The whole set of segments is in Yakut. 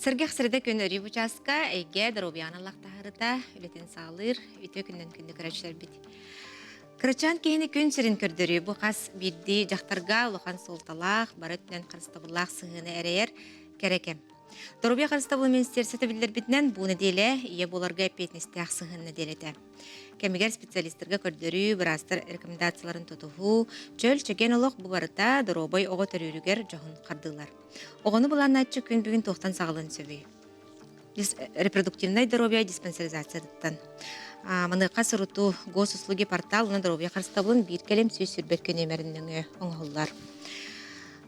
Сэргэх сэрдэ күн өрүү бучааска эйгэ доруобуйаҕын аллахтаһарыта үлэтин саҕалыыр үтүө күннэн күндү көрөөччүлэрбит. Кырачаан киһини күн сирин көрдөрүү бу хас биирдии дьахтарга улахан суолталаах, бары өттүнэн харыстабыллаах сыһыаны эрэйэр кэрэ кэм. Доруобуйа харыстабылын министиэристибэтэ биллэрбитинэн, бу нэдиэлэ ийэ буоларга эппиэтинэстээх сыһыан нэдиэлэтэ. Кэмигэр специалистарга көрдөрүү, быраастар рекомендацияларын тутуһуу, чөл чэгиэн олох бу барыта доруобай оҕо төрүүрүгэр дьоһун хардыылар. Оҕону былааннааччы күн бүгүн туохтан саҕалыан сөбүй? Репродуктивнай доруобуйа диспансеризациятыттан. Маныаха сурутуу госуслуги портал уонна доруобуйа харыстабылын биир кэлим 122 нүөмэрин нөҥүө оҥоһуллар.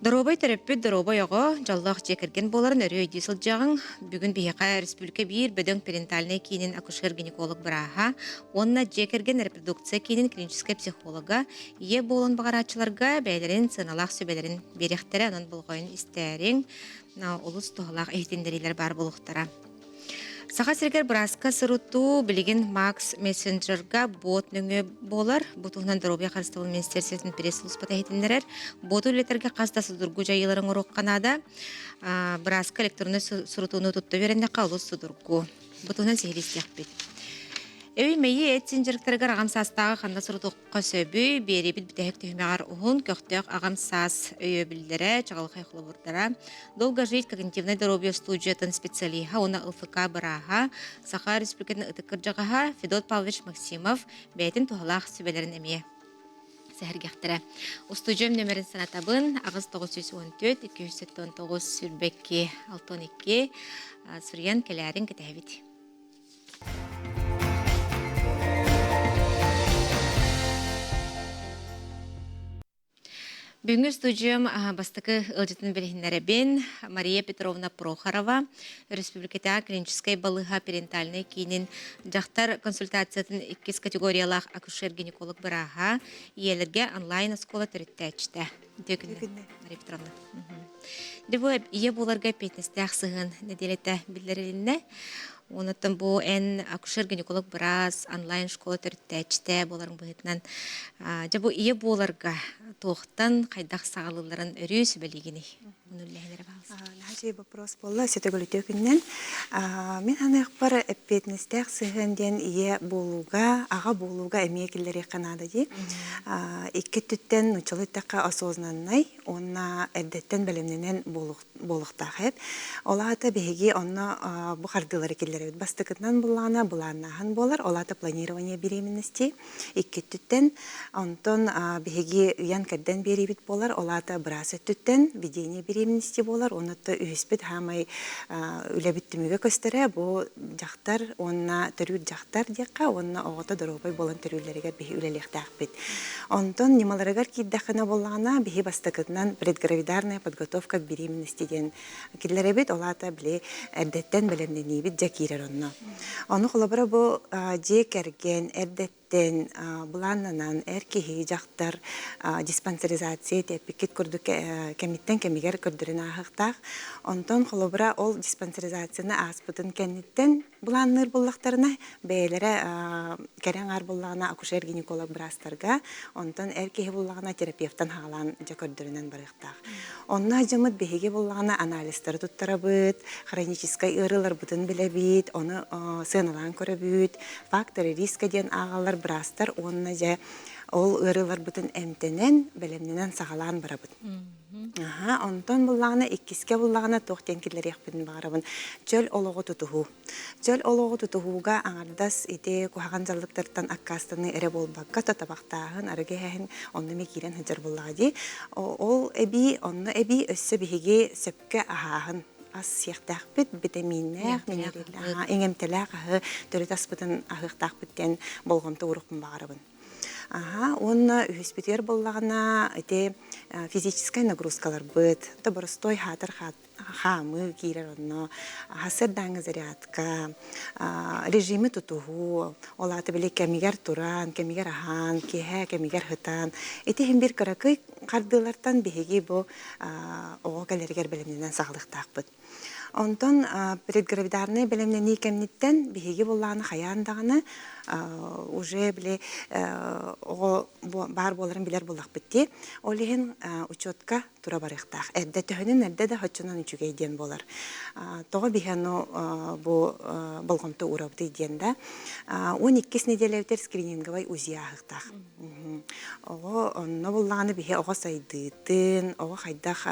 Доруобай төрөппүт, доруобай оҕо, дьоллоох дьиэ кэргэн буоларын өрүү өйдүү сылдьаҕыҥ. Бүгүн биһиэхэ республика биир бөдөҥ перинатальнай киинин акушер-гинеколог бырааһа уонна дьиэ кэргэн репродукция киинин клиническэй психолога ийэ буолан баҕарааччыларга бэйэлэрин сыаналаах сүбэлэрин биэриэхтэрэ, онон болҕойон истээриҥ, олус туһалаах иһитиннэриилэр баар буолуохтара. Саха сиригэр бырааска сырытуу билигин Макс мессенджерга бот нөҥүө буолар. Бу туһунан доруобуйа харыстабылын министиэристибэтин пресс-службата иһитиннэрэр. Боту үлэлэтэргэ хас да судургу дьайыылары оҥоруохха наада. Бырааска электроннай сурутууну тутта үөрэннэххэ олус судургу. Бу туһунан сиһилии истиэхпит. Өй-мэйии эт-сиин дьарыктарыгар аҕам саастааҕы ханна сурутуохха сөбүй? Биэриибит бүтэһик түһүмэҕэр уһун, көхтөөх аҕам саас өйөбүллэрэ, чаҕылхай холобурдара, Долго жить когнитивнай доруобуйа студиятын специалиһа уонна ЛФК бырааһа, Саха Республикатын ытык кырдьаҕаһа Федот Павлович Максимов бэйэтин туһалаах сүбэлэрин эмиэ сэһэргэхтэрэ. Устудьуом нөмерин санатабын 8914 279 22 62 суруйан кэлээрин кэтэһэбит. Бүгүҥҥү студиям бастакы ыалдьытын билиһиннэрэбин. Мария Петровна Прохорова, Өрөспүүбүлүкэтээҕи клиническэй балыыһа перинатальнай киинин дьахтар консультациятын иккис категориялаах акушер-гинеколог бырааһа, ийэлэргэ онлайн-оскуола төрүттээччитэ. Үтүө күнүнэн, Мария Петровна. Дьэ бу ийэ буоларга эппиэтинэстээх сыһыан нэдиэлэтэ биллэрилиннэ. Онуттан бу эн акушер-гинеколог быраас, онлайн-школа төрүттээччитэ буоларыҥ быһыытынан, дьэ бу ийэ буоларга туохтан, хайдах саҕалыылларын өрүү сүбэлиигиний? Ону үллэһин эрэ баҕаласын. Наһаа үчүгэй вопрос буолла, өссө төгүл күннэн. Мин саныахпар эппиэтинэстээх сыһыан диэн ийэ буолууга, аҕа буолууга эмиэ киллэриэххэ наада дии. Икки өттүттэн нууччалыы эттэххэ осознаннай уонна эрдэттэн бэлэмнэнэн буолуохтаах эбит. Ол аата биһиги онно бу хардыылары киллэрэбит. Бастакытынан былаана былааннааһын буолар, ол аата планирование беременности. Икки өттүттэн, онтон биһиги ыйан-кэрдэн биэриибит буолар, ол аата быраас өттүттэн ведение беременности буолар, уонна үһүспүт хаамай үлэбит түмүгэ көстөрө бу дьахтар уонна төрүүр дьахтар диэххэ уонна оҕото доруобай буолан төрүүллэригэр биһи үлэлиэхтээхпит. Онтон ньымаларыгар киирдэххинэ буоллаҕына, биһи бастакытынан предгравидарная подготовка к беременности диэн киллэрэбит. Ол аата били эрдэттэн бэлэмнэниибит дьэ киирэр онно. Ону холобура бу дьиэ кэргэн эрдэттэн былааннанан эр киһи, дьахтар диспансеризация тэппиккит курдук кэмиттэн кэмигэр көрдөрөн ааһыахтаах. Онтон холобура ол диспансеризацияны ааспытын кэнниттэн Былаанныыр буоллахтарына, бэйэлэрэ кэрэ аҥаар буоллаҕына акушер-гинеколог быраастарга, онтон эр киһи буоллаҕына терапевтан хаалаан дьэ көрдөрүнэн барыахтаах. Онно дьоммут биһиги буоллаҕына анализтары туттарабыт, хроническай ыарыыларбытын билэбит, ону сыаналаан көрөбүт, факторы риска диэн ааҕаллар быраастар уонна дьэ ол ыарыыларбытын эмтэнэн, бэлэмнэнэн саҕалаан барабыт. Аһа, онтон буллаҕына иккискэ буллаҕына туох диэн киллэриэхпин баҕарабын. Чөл олоҕу тутуһуу. Чөл олоҕу тутуһууга аҥардас ити куһаҕан дьаллыктартан аккаастаныы эрэ буолбакка, татабахтааһын, арыгы иһээһин онно эмиэ киирэн сылдьар буоллаҕа дии. Ол эбии, онно эбии өссө биһиги сөпкө аһааһын ас сиэхтээхпит, битэмииннээх, минераллаах, иҥэмтэлээх аһы төрүт аспытын аһыахтаахпыт диэн болҕомто ууруохпун баҕарабын. Аһа, уонна үһүспүтүгэр буоллаҕына ити физическай нагрузкаларбыт, то боростуой хаатар хаамыы киирэр онно, сарсыардааҥҥы зарядка, режими тутуһуу, ол аата били кэмигэр туран, кэмигэр аһаан, киэһэ кэмигэр сытан, ити иһин биир кыракый хардыылартан биһиги бу оҕо кэлэригэр бэлэмнэнэн саҕалыахтаахпыт. Онтон предгравидарнай бэлэмнэнии кэмниттэн биһиги буллааны хайаан даҕаны уже били оҕо баар буоларын билэр буоллахпыт дии. Ол иһин учетка тура барыахтаах. Эрдэ төһөнөн эрдэ да оччонон үчүгэй диэн буолар. Тоҕо биһи ону бу болҕомто уурабытый диэн да. 12 неделябытыгар скрининговай УЗИ ааһыахтаах. Оҕо онно буллаҕына биһи оҕо сайдыытын, оҕо хайдах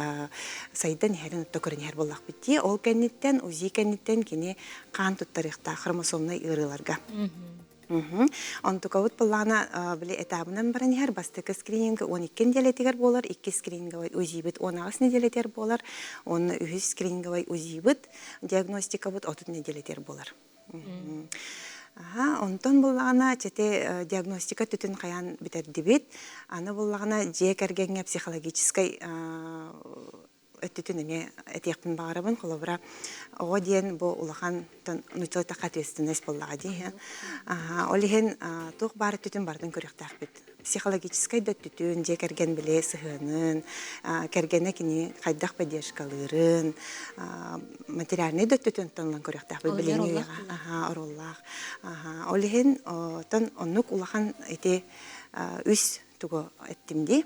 сайдан иһэрин отто көрөн иһэр буоллахпыт дии. Ол кэнниттэн, УЗИ кэнниттэн кини хаан туттарыахтаах хромосомнай ыарыыларга. Онтукабыт былаана били этабынан баран иһэр бастакы скрининг 12 нэдиэлэтигэр буолар, иккис скрининговай УЗИбит 18 нэдиэлэтигэр буолар, уонна үһүс скрининговай УЗИбыт диагностикабыт 30 нэдиэлэтигэр буолар. Аха, онтон буллаҕына чэти диагностика түтүн хайаан бүтэрдибит. Аны буллаҕына дьиэ кэргэҥҥэ психологическай өттүтүн эмиэ этиэхпин баҕарабын. Холобура, оҕо диэн бу улахан нуччалыы ответственность буоллаҕа дии. Ол иһин туох баар өттүтүн барытын көрүөхтээхпит. Психологическай да өттүтүн, дьиэ кэргэн били сыһыанын, кэргэнэ кини хайдах поддержкалыырын, материальнай да өттүтүн ылан көрүөхтээхпит билиҥҥи үйэҕэ. Оруоллаах. Ол иһин оттон оннук улахан ити үс тугу эттим дии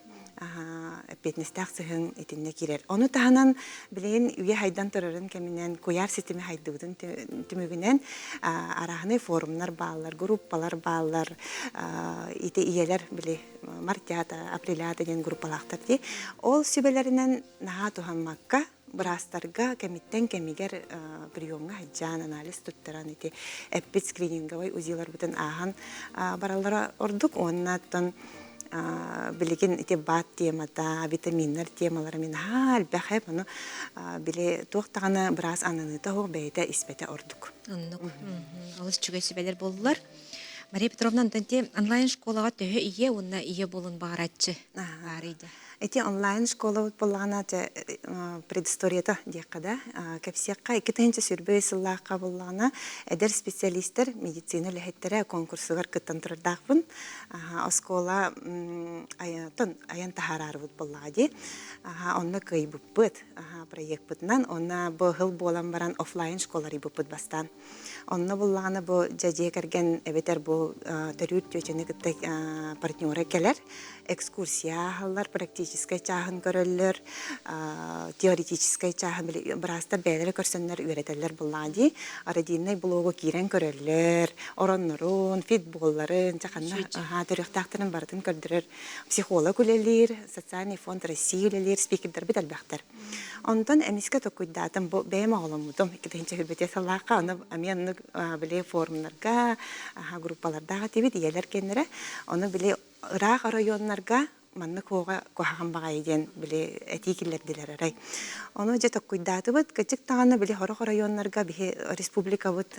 эппиэтинэстээх сыһыан итиннэ киирэр. Ону таһынан билигин үйэ хайдан турарын кэминэн куйаар ситими хайдыбытын түмүгүнэн арааһынай форумнар бааллар, группалар бааллар, ити ийэлэр били мартята, апрелята диэн группалаахтар дии. Ол сүбэлэринэн наһаа туһаммакка быраастарга кэмиттэн кэмигэр приемҥа сылдьан анализ туттаран ити эппит скрининговай УЗИларбытын ааһан бараллара ордук уонна оттон билигин ити БАД темата, витаминнар темалара мин наһаа элбэх эп ону били туох даҕаны быраас ананыыта суох бэйэтэ испэтэ ордук. Оннук. Олус үчүгэй сүбэлэр буоллулар. Мария Петровна, онтон ти онлайн школаҕа төһө ийэ уонна ийэ буолун баҕарааччы баарый да? Ити онлайн школабыт буоллаҕына предысторията диэххэ да кэпсиэххэ 2021 сыллаахха буоллаҕына эдэр специалистэр медицина үлэһиттэрэ конкурсугар кыттан турардаахпын. Оскуола айан таһаарарбыт буоллаҕа дии. Онно кыайбыппыт проекпытынан. Онно бу сыл буолан баран офлайн школа арыйбыппыт бастаан. Онно буллаҕына бу дьэ дьиэ кэргэн эбэтэр бу төрүүр түөчэни кытта партнера кэлэр экскурсия ааһаллар, практическай чааһын көрөллөр, теоретическай чааһын били быраастар бэйэлэрэ көрсөннөр үөрэтэллэр буллаҕа дии. Родильнай блогу киирэн көрөллөр, ороннорун, фитболларын, дьэ ханна төрүөхтээхтэрин барытын көрдөрөр психолог үлэлиир, социальный фонд России үлэлиир, спикердэрбит элбэхтэр. Онтон эмискэ токуйдаатым, бу бэйэм оҕоломмутум иккитинчи хүрбэтиэ сыллаахха, ону эмиэ оннук били форумнарга, группалардаах этибит, ийэлэр кэннэрэ. Ону били ыраах оройуоннарга маннык уоҕа куһаҕан баҕайы диэн били этии киллэрдилэр арай. Ону дьэ токкуйдаатыбыт, кырдьык даҕаны били сорох оройуоннарга биһи республикабыт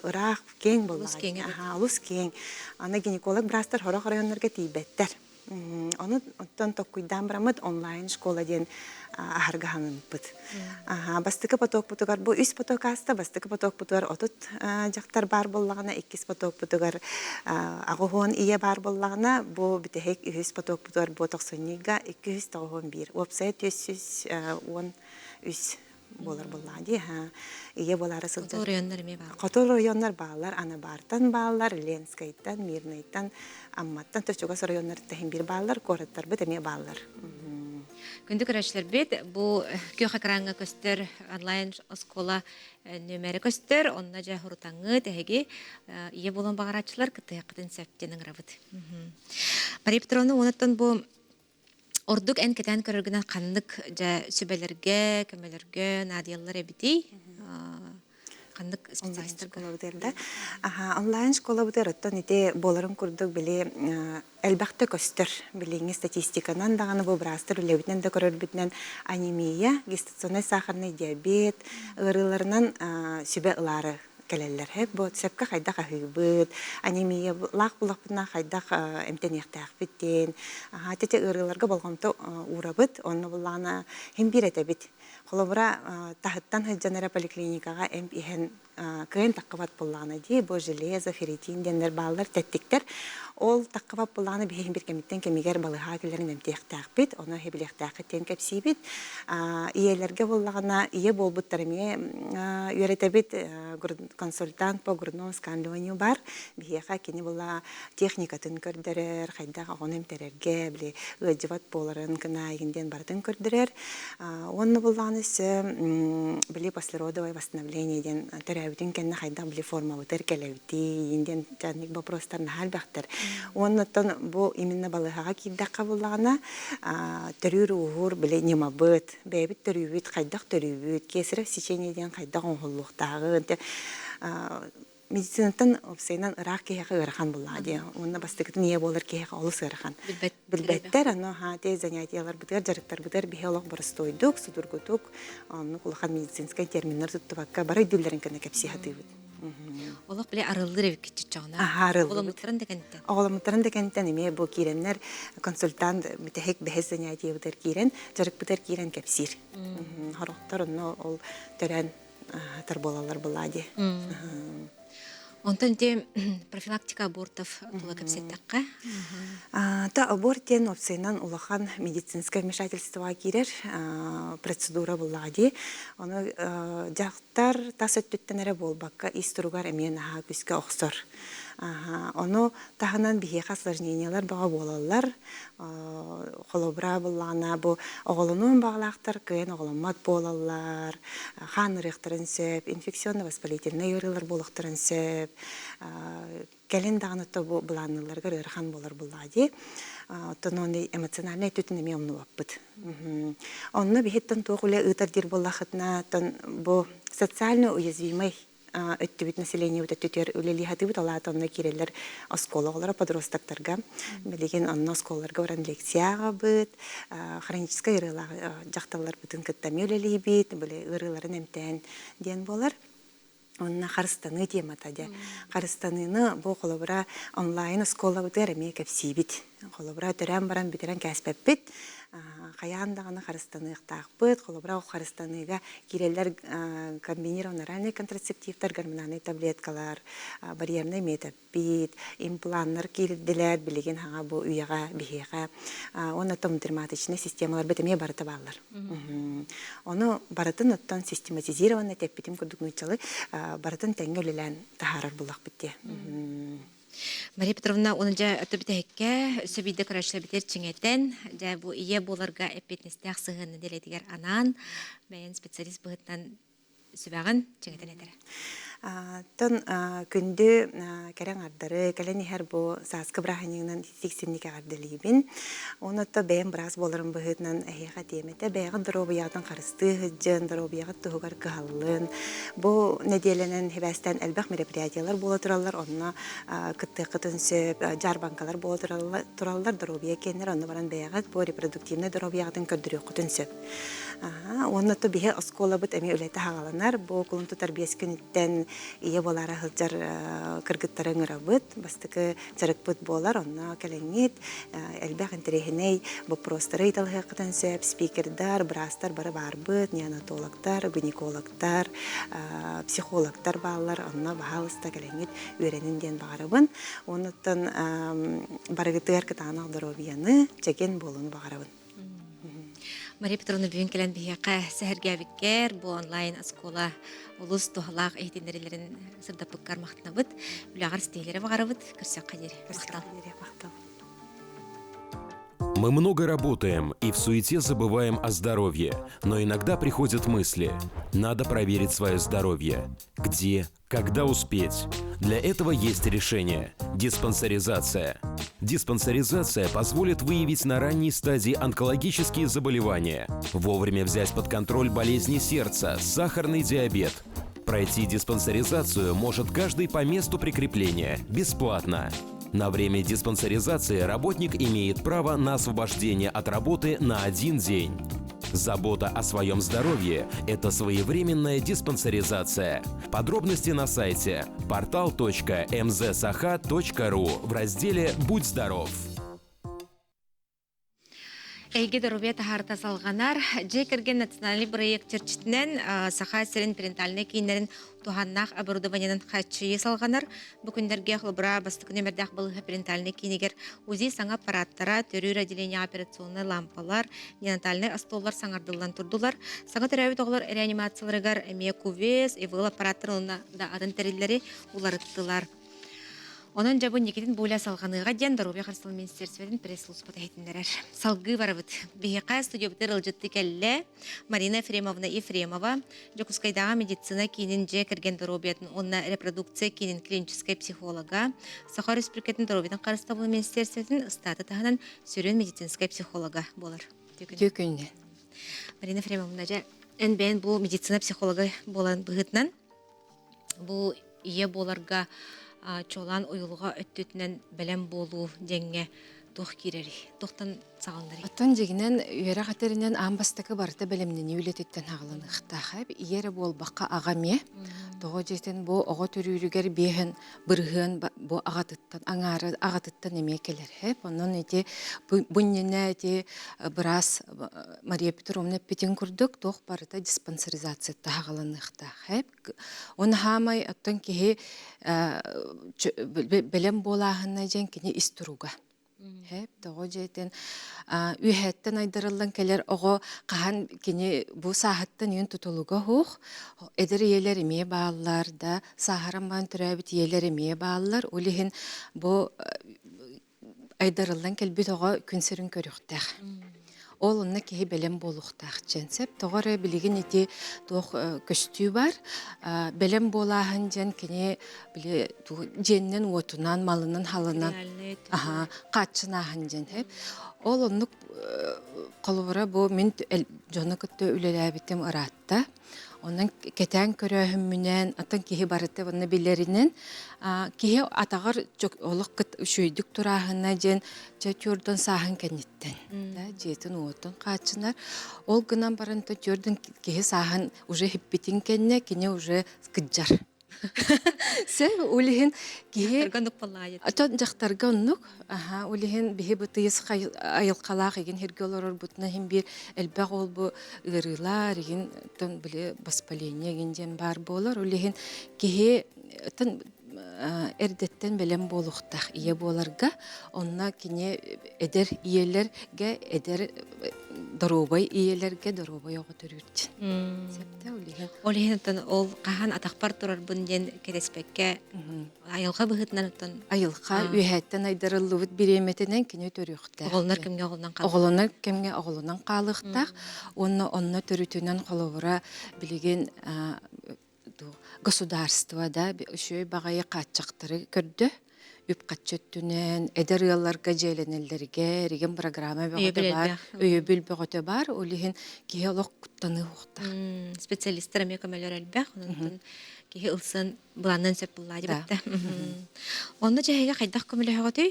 ыраах киэҥ буоллаҕа. Олус киэҥ. Аны гинеколог быраастар сорох оройуоннарга тиийбэттэр. Ону оттон токкуйдаан бараммыт онлайн школа диэн аһаргаһаныммыт. Бастакы потокпутугар бу үс поток ааста, бастакы потокпутугар 30 дьахтар баар буоллаҕына, иккис потокпутугар 80 ийэ баар буоллаҕына, бу бүтэһик үһүс потокпутугар бу тохсунньуга 291, уопсайа 413 буолар буоллаҕа дии. Ийэ буолаары сылдьар. Хоту оройуоннар эмиэ бааллар. Хоту оройуоннар бааллар. Анабартан бааллар, Ленскэйтэн, Мирнэйтэн, Амматтан то чугас оройуоннарыттан иһин биир бааллар, куораттарбыт эмиэ бааллар. Күндү көрөөччүлэрбит, бу күөх экраҥҥа көстөр онлайн оскуола нүөмэрэ көстөр. Онно дьэ хурутаҥҥыт, эһиги ийэ буолан баҕарааччылар кыттыһыаххытын сөп диэн ыҥырабыт. Мария Петровна, уонаттан бу Ордук эн кэтээн көрөргүнэн ханнык дьэ сүбэлэргэ, көмөлөргө наадыйаллар эбитий? Ханнык специалистарга? школабытыгар да. Аха, онлайн школабытыгар оттон ити буоларын курдук били элбэхтэ көстөр. Билиҥҥи статистиканан даҕаны бу быраастар үлэбитинэн да көрөрбүтүнэн анемия, гестационнай сахарный диабет ыарыыларынан сүбэ ылаары кэлэллэр. Һэп бу сөпкө хайдах аһыыбыт, анемиялаах буллахпытына хайдах эмтэниэхтээхпит диэн тете ыарыыларга болҕомто уурабыт. Онно буллаҕына иһин биир этэбит. Холобура, таһыттан сылдьан эрэ поликлиникаҕа эмп иһэн Кыайан таххыбат буоллаҕына дии, бу железо, ферритин диэннэр бааллар, тэттиктэр. Ол таххыбат буоллаҕына биһиги бир кэмиттэн кэмигэр балыһаа кэлэрин эмтиэхтээхпит, ону эһи билиэхтээххит диэн кэпсиибит. Ийэлэргэ буоллаҕына, ийэ буолбуттар эмиэ үөрэтэбит, консультант по грудному вскармливанию бар. Биһиэхэ кини була техникатын көрдөрөр, хайдах оҕону эмтэрэргэ, били ыалдьыбат буоларын кынаайгын диэн барытын көрдөрөр. Уонна буллаҕына өссө били послеродовое восстановление диэн төрөөбүтүн кэннэ хайдах били формабытыгар кэлэбитий диэн дьаннык вопростар наһаа элбэхтэр. Уонна оттон бу именно балыыһаҕа киирдэххэ буллаҕына төрүүр-ууһуур били ньымабыт, бэйэбит төрүүбүт, хайдах төрүүбүт, кесарев сечение диэн хайдах оҥоһуллуохтааҕын медицинаттан уопсайынан ыраах киһиэхэ ыарахан буллаҕа дии. Уонна бастакытын ийэ буолар киһиэхэ олус ыарахан. Билбэттэр, аны аһаа те занятиеларбытыгар, дьарыктарбытыгар биһи олох боростуойдук, судургутук, оннук улахан медицинскэй терминнэр туттубакка бары өйдүүллэрин кэннэ кэпсии сатыыбыт. Олох били арыллыр эбиккит чыччаҕына. Аһаа арыллыбыт. Оҕоломмуттарын да кэнниттэн. Оҕоломмуттарын да кэнниттэн эмиэ бу киирэннэр консультант бүтэһик бэһис занятиебытыгар киирэн, дьарыкпытыгар киирэн кэпсиир. Сорохтор онно ол төрөөн тар буолаллар булаа дии. Онтон ити профилактика абортов тула кэпсэттэххэ. Та аборт диэн уопсайынан улахан медицинское вмешательствоҕа киирэр процедура буллаҕа дии. Ону дьахтар тас өттүттэн эрэ буолбакка ис туругар эмиэ наһаа күүскэ охсор. Ону таһынан биһиэхэ осложнениелар бөҕө буолаллар. Холобура буллаҕына бу оҕолонуон баҕалаахтар кыайан оҕоломмот буолаллар, хааннырыахтарын сөп, инфекционно-воспалительнай ыарыылар буолуохтарын сөп. Кэлин даҕаны то бу былаанныылларыгар ыарахан буолар буоллаҕа дии. Оттон оны эмоциональнай өттүтүн эмиэ умнубаппыт. Онно биһиттэн туох үлэ ыытар диир буоллахытына, оттон бу социально уязвимый өттүбүт населениебыт өттүтүгэр үлэлии сатыыбыт. Ол аата онно киирэллэр оскуола оҕолоро, подростоктарга. Билигин онно оскуолаларга баран лекция ааҕабыт, хроническай ыарыылаах дьахталларбытын кытта эмиэ үлэлиибит, били ыарыыларын эмтээн диэн буолар. Онно харыстаныы темата дьэ. Харыстаныыны бу холобура онлайн оскуолабытыгар эмиэ кэпсиибит. Холобура төрөөн баран бүтэрэн кээспэппит. Хайаан даҕаны харыстаныахтаахпыт. Холобура ол харыстаныыга киирэллэр комбинированный оральный контрацептивтар, гормональнай таблеткалар, барьерный метапит, импланнар киирдилэр. Билигин хаҥа бу үйэҕэ биһиэхэ уонна томдерматичнай системаларбыт эмиэ барыта бааллар. Ону барытын оттон систематизированно тэппитим курдук нууччалыы барытын тэҥҥэ үлэлээн таһаарар буллахпыт дии. Мария Петровна, оны дьэ өттө бүтэһиккэ өссө биирдэ көрөөччүлэрбитигэр чиҥэтэн, дьэ бу ийэ буоларга эппиэтинэстээх сыһыаны дэлэтигэр анаан, бэйэн специалист быһыытынан сүбэҕин чиҥэтэн этэрэ. Тон күндү кэрэ аҥардары кэлэн иһэр бу сааскы бырааһынньыгынан ититик эҕэрдэлиибин. Онно бэйэм быраас буоларым быһыытынан эһиэхэ тиэмэтэ бэйэҕит доруобуйаҕытын харыстыы сылдьын, доруобуйаҕыт туһугар кыһаллын. Бу нэдиэлэнэн сибээстээн элбэх мероприятиелар буола тураллар, онно кыттыаххытын сөп, дьаарбаҥкалар буола тураллар, доруобуйа киэннэр, онно баран бэйэҕит бу репродуктивнай доруобуйаҕытын көрдөрүөххүтүн сөп. Уонна то биһи оскуолабыт эмиэ үлэтэ хаҕаланар. Бу кулун тутар биэс күнүттэн ийэ буолаара сылдьар кыргыттары ыҥырабыт. Бастакы дьарыкпыт буолар. Онно кэлэҥҥит элбэх интэриэһинэй боппуруостары ыйыталаһыаххытын сөп. Спикердар, быраастар бары баарбыт, неонатологтар, гинекологтар, психологтар бааллар. Онно баһаалыста кэлэҥҥит үөрэнин диэн баҕарабын. Онуттан барыгытыгар кытаанах доруобуйаны, чэгиэн буолууну баҕарабын. Мария Петровна бүгүн кэлэн биһиэхэ сэһэргээбиккэр бу онлайн оскуола олус туһалаах иһитиннэрилэрин сырдаппыккар махтанабыт. Үлэҕэр ситиһиилэри баҕарабыт. Көрсөххө диэри. Махтал. Махтал. Мы много работаем и в суете забываем о здоровье, но иногда приходят мысли. Надо проверить свое здоровье. Где, когда успеть? Для этого есть решение – диспансеризация. Диспансеризация позволит выявить на ранней стадии онкологические заболевания, вовремя взять под контроль болезни сердца, сахарный диабет. Пройти диспансеризацию может каждый по месту прикрепления, бесплатно. На время диспансеризации работник имеет право на освобождение от работы на один день. Забота о своем здоровье – это своевременная диспансеризация. Подробности на сайте portal.mzsaha.ru в разделе «Будь здоров». Эйгэ доруобуйа таһаарыта салҕанар. Дьиэ кэргэн национальнай бырайыак чэрчитинэн Саха сирин перинатальнай кииннэрин туһааннаах оборудованиенан хааччыйыы салҕанар. Бу күннэргэ холобура бастакы нүөмэрдээх балыыһа перинатальнай киинигэр УЗИ саҥа аппараттара, төрүүр отделениеҕа операционнай лампалар, неонатальнай остуоллар саҥардыллан турдулар. Саҥа төрөөбүт оҕолор реанимацияларыгар эмиэ кувез, ИВЛ аппараттар уонна да атын тэриллэри уларыттылар. Онон дьэ бу Никитин Буля салҕаныаҕа диэн доруобуйа харыстабылын министерствотын пресс-службата иһитиннэрэр. Салгыы барабыт. Биһиэхэ студиябытыгар ыалдьыттыы кэллэ Марина Ефремовна Ефремова, Дьокуускайдааҕы медицина киинин дьиэ кэргэн доруобуйатын уонна репродукция киинин клиническэй психолога, Саха Өрөспүүбүлүкэтин доруобуйатын харыстабылын министерствотын ыстааты таһынан сүрүн медицинскэй психолога буолар. Үтүө күнүнэн. Марина Ефремовна, дьэ, эн бэйэн бу медицина психолога буолан быһыытынан Бу ийэ буоларга чуолаан уйулҕа өттүтүнэн бэлэм буолуу диэҥҥэ туох киирэрий? Туохтан саҕаланарый? Оттон дьиҥинэн үөрэх этэринэн аан бастакы барыта бэлэмнэнии үлэтиттэн саҕаланыахтаах. Ийэ эрэ буолбакка аҕа эмиэ. Тоҕо диэтин бу оҕо төрүүрүгэр биэһин бырыһыан бу аҕатыттан аҥаара аҕатыттан эмиэ кэлэр. Онон ити бу иннинэ ити быраас Мария Петровна эппитин курдук туох барыта диспансеризацияттан саҕаланыахтаах. Оны хаамай оттон киһи бэлэм буолааһына диэн кини ис туруга. Хэп тоҕо дьиэтин үөһэттэн айдарыллан кэлэр оҕо хаһан кини бу сааһыттан үйэн тутулуга суох эдэр ийэлэр эмиэ бааллар да сааһыран баран төрөөбүт ийэлэр эмиэ бааллар ол иһин бу айдарыллан кэлбит оҕо күн сирин көрүөхтээх. Ол онно киһи бэлэм буолуохтаах диэн сөп. Тоҕо эрэ билигин ити туох көстүү бар. Бэлэм буолааһын диэн кини били дьиэннэн-уотунан, малынан-халынан хааччынааһын диэн сөп. Ол оннук холобура бу мин дьону кытта үлэлээбитим ыраатта. Онон кэтээн көрөөһүммүнэн, оттон киһи барыта уонна билэринэн, киһи атаҕар олох үчүгэйдик турааһына диэн чэ түөрдөн сааһын кэнниттэн да дьиэтин-уотун хааччынар. Ол гынан баран түөрдөн киһи сааһын уже иһиппитин кэннэ кини уже кыдьар. Сөп, ол иһин киһи Дьахтарга оннук буоллаҕа Отон дьахтарга оннук. Аха, ол иһин биһи бу тыйыс айылҕалаах игин сиргэ олорорбутуна иһин биир элбэх ол бу ыарыылар игин тон били воспаление игин диэн баар буолар. Ол иһин киһи тон эрдэттэн бэлэм буолуохтаах ийэ буоларга. Онно кини эдэр ийэлэргэ, эдэр доруобай ийэлэргэ доруобай оҕо төрүүр Сөптө ол иһин. Ол иһин оттон ол хаһан атахпар турарбын диэн кэтэспэккэ айылҕа быһыытынан оттон айылҕа үөһэттэн айдарыллыбыт бириэмэтинэн кини төрүөхтээх. Оҕолонор кэмҥэ оҕолонон хаалыахтаах. Оҕолонор кэмҥэ оҕолонон хаалыахтаах уонна онно төрүтүнэн холобура билигин государство да үчүгэй баҕайы хааччахтары көрдө үп-харчы өттүнэн эдэр ыалларга дьиэлэнэллэригэр игин программа бөҕөтө баар өйөбүл бөҕөтө баар ол иһин киһи олох куттаныы уохтаах специалистар эмиэ көмөлөр элбэх онон киһи ылсан былааннан сөп буллаа дибэтте онно дьэһигэ хайдах көмөлөһөҕүтүй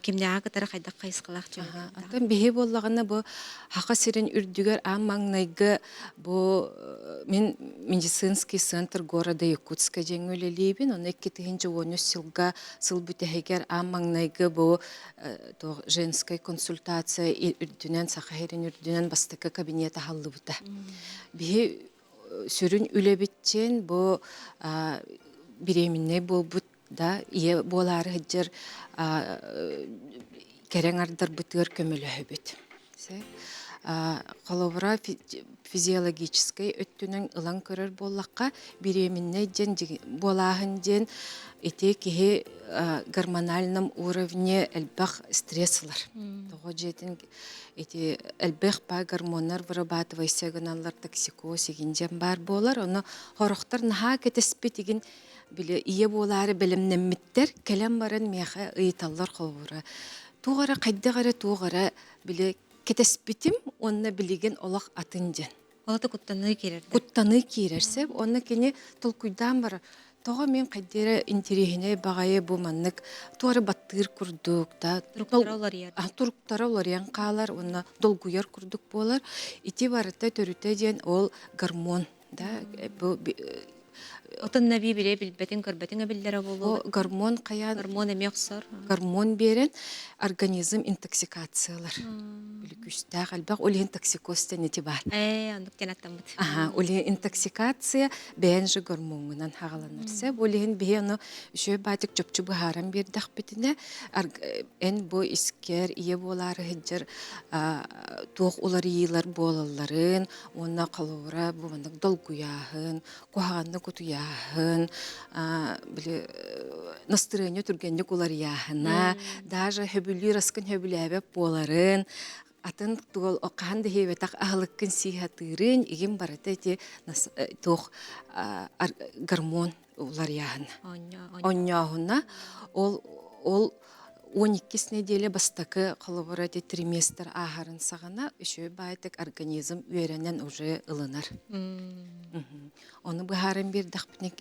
кимнээҕи кытары хайдах хайысхалаах Атын биһи буоллаҕына бу Хаха сирин үрдүгэр аан маҥнайгы Бу мин медицинский центр города Якутска диэҥҥэ үлэлиибин. Онно 2013 сылга сыл бүтэһигэр аан маҥнайгы бу туох женскай консультация үрдүнэн Саха сирин үрдүнэн бастакы кабинет аһыллыбыта. Биһи сүрүн үлэбит диэн бу беременнай буолбут да ийэ буолаары сылдьар кэрэҥ ардарбытыгар көмөлөһөбүт. Холобура, физиологическай өттүнэн ылан көрөр буоллахха, беременнай диэн буолааһын диэн ити киһи гормональном уровне элбэх стресс ылар. Тоҕо дьиэтин ити элбэх баа гормоннар вырабатывайся гыналлар токсикоз игин диэн баар буолар. Ону хорохтор наһаа кэтэспит игин били ийэ буолаары бэлэмнэммиттэр кэлэн баран миэхэ ыйыталлар холобура туох эрэ хайдах эрэ туох эрэ били кэтэспитим уонна билигин олох атын диэн Олото куттаныы киирэр куттаныы киирэр сөп уонна кини толкуйдаан барар тоҕо мин хайдах эрэ интэриэһинэй баҕайы бу маннык туора баттыыр курдук да туруктара уларыйар туруктара уларыйан хаалар уонна долгуйар курдук буолар ити барыта төрүтэ диэн ол гормон да бу Отон наби биле билбэтин көрбөтүн эбиллэрэ буолуо. Гормон хайаан гормон эмиэ охсор. Гормон биэрэн организм интоксикациялар. күүстээх элбэх ол иһин токсикоз диэн ити баар. Ээ, оннук диэн аттаммыт. Аха, ол иһин интоксикация бэйэн же гормоҥҥунан хаҕаланар сөп. Ол иһин биһи ону үчүгэй баатык чопчу быһааран биэрдэхпитинэ, эн бу искэр ийэ буолаары сылдьар туох уларыйыылар буолалларын уонна холобура бу маннык долгуйааһын, куһаҕаннык утуйааһын, били настырыанньа түргэнник уларыйааһына, даже сөбүлүүр аскын сөбүлээбэт буоларын, атын туол хаһан да иһиэбэтэх аһылыккын сии сатыырын, игин барыта ити туох гормон уларыйааһына. Онньооһуна ол ол 12 неделя бастакы холобура ити триместр ааһарын саҕана үчүгэй баайтык организм үөрэнэн уже ылынар. Ону быһааран биэрдэхпинэ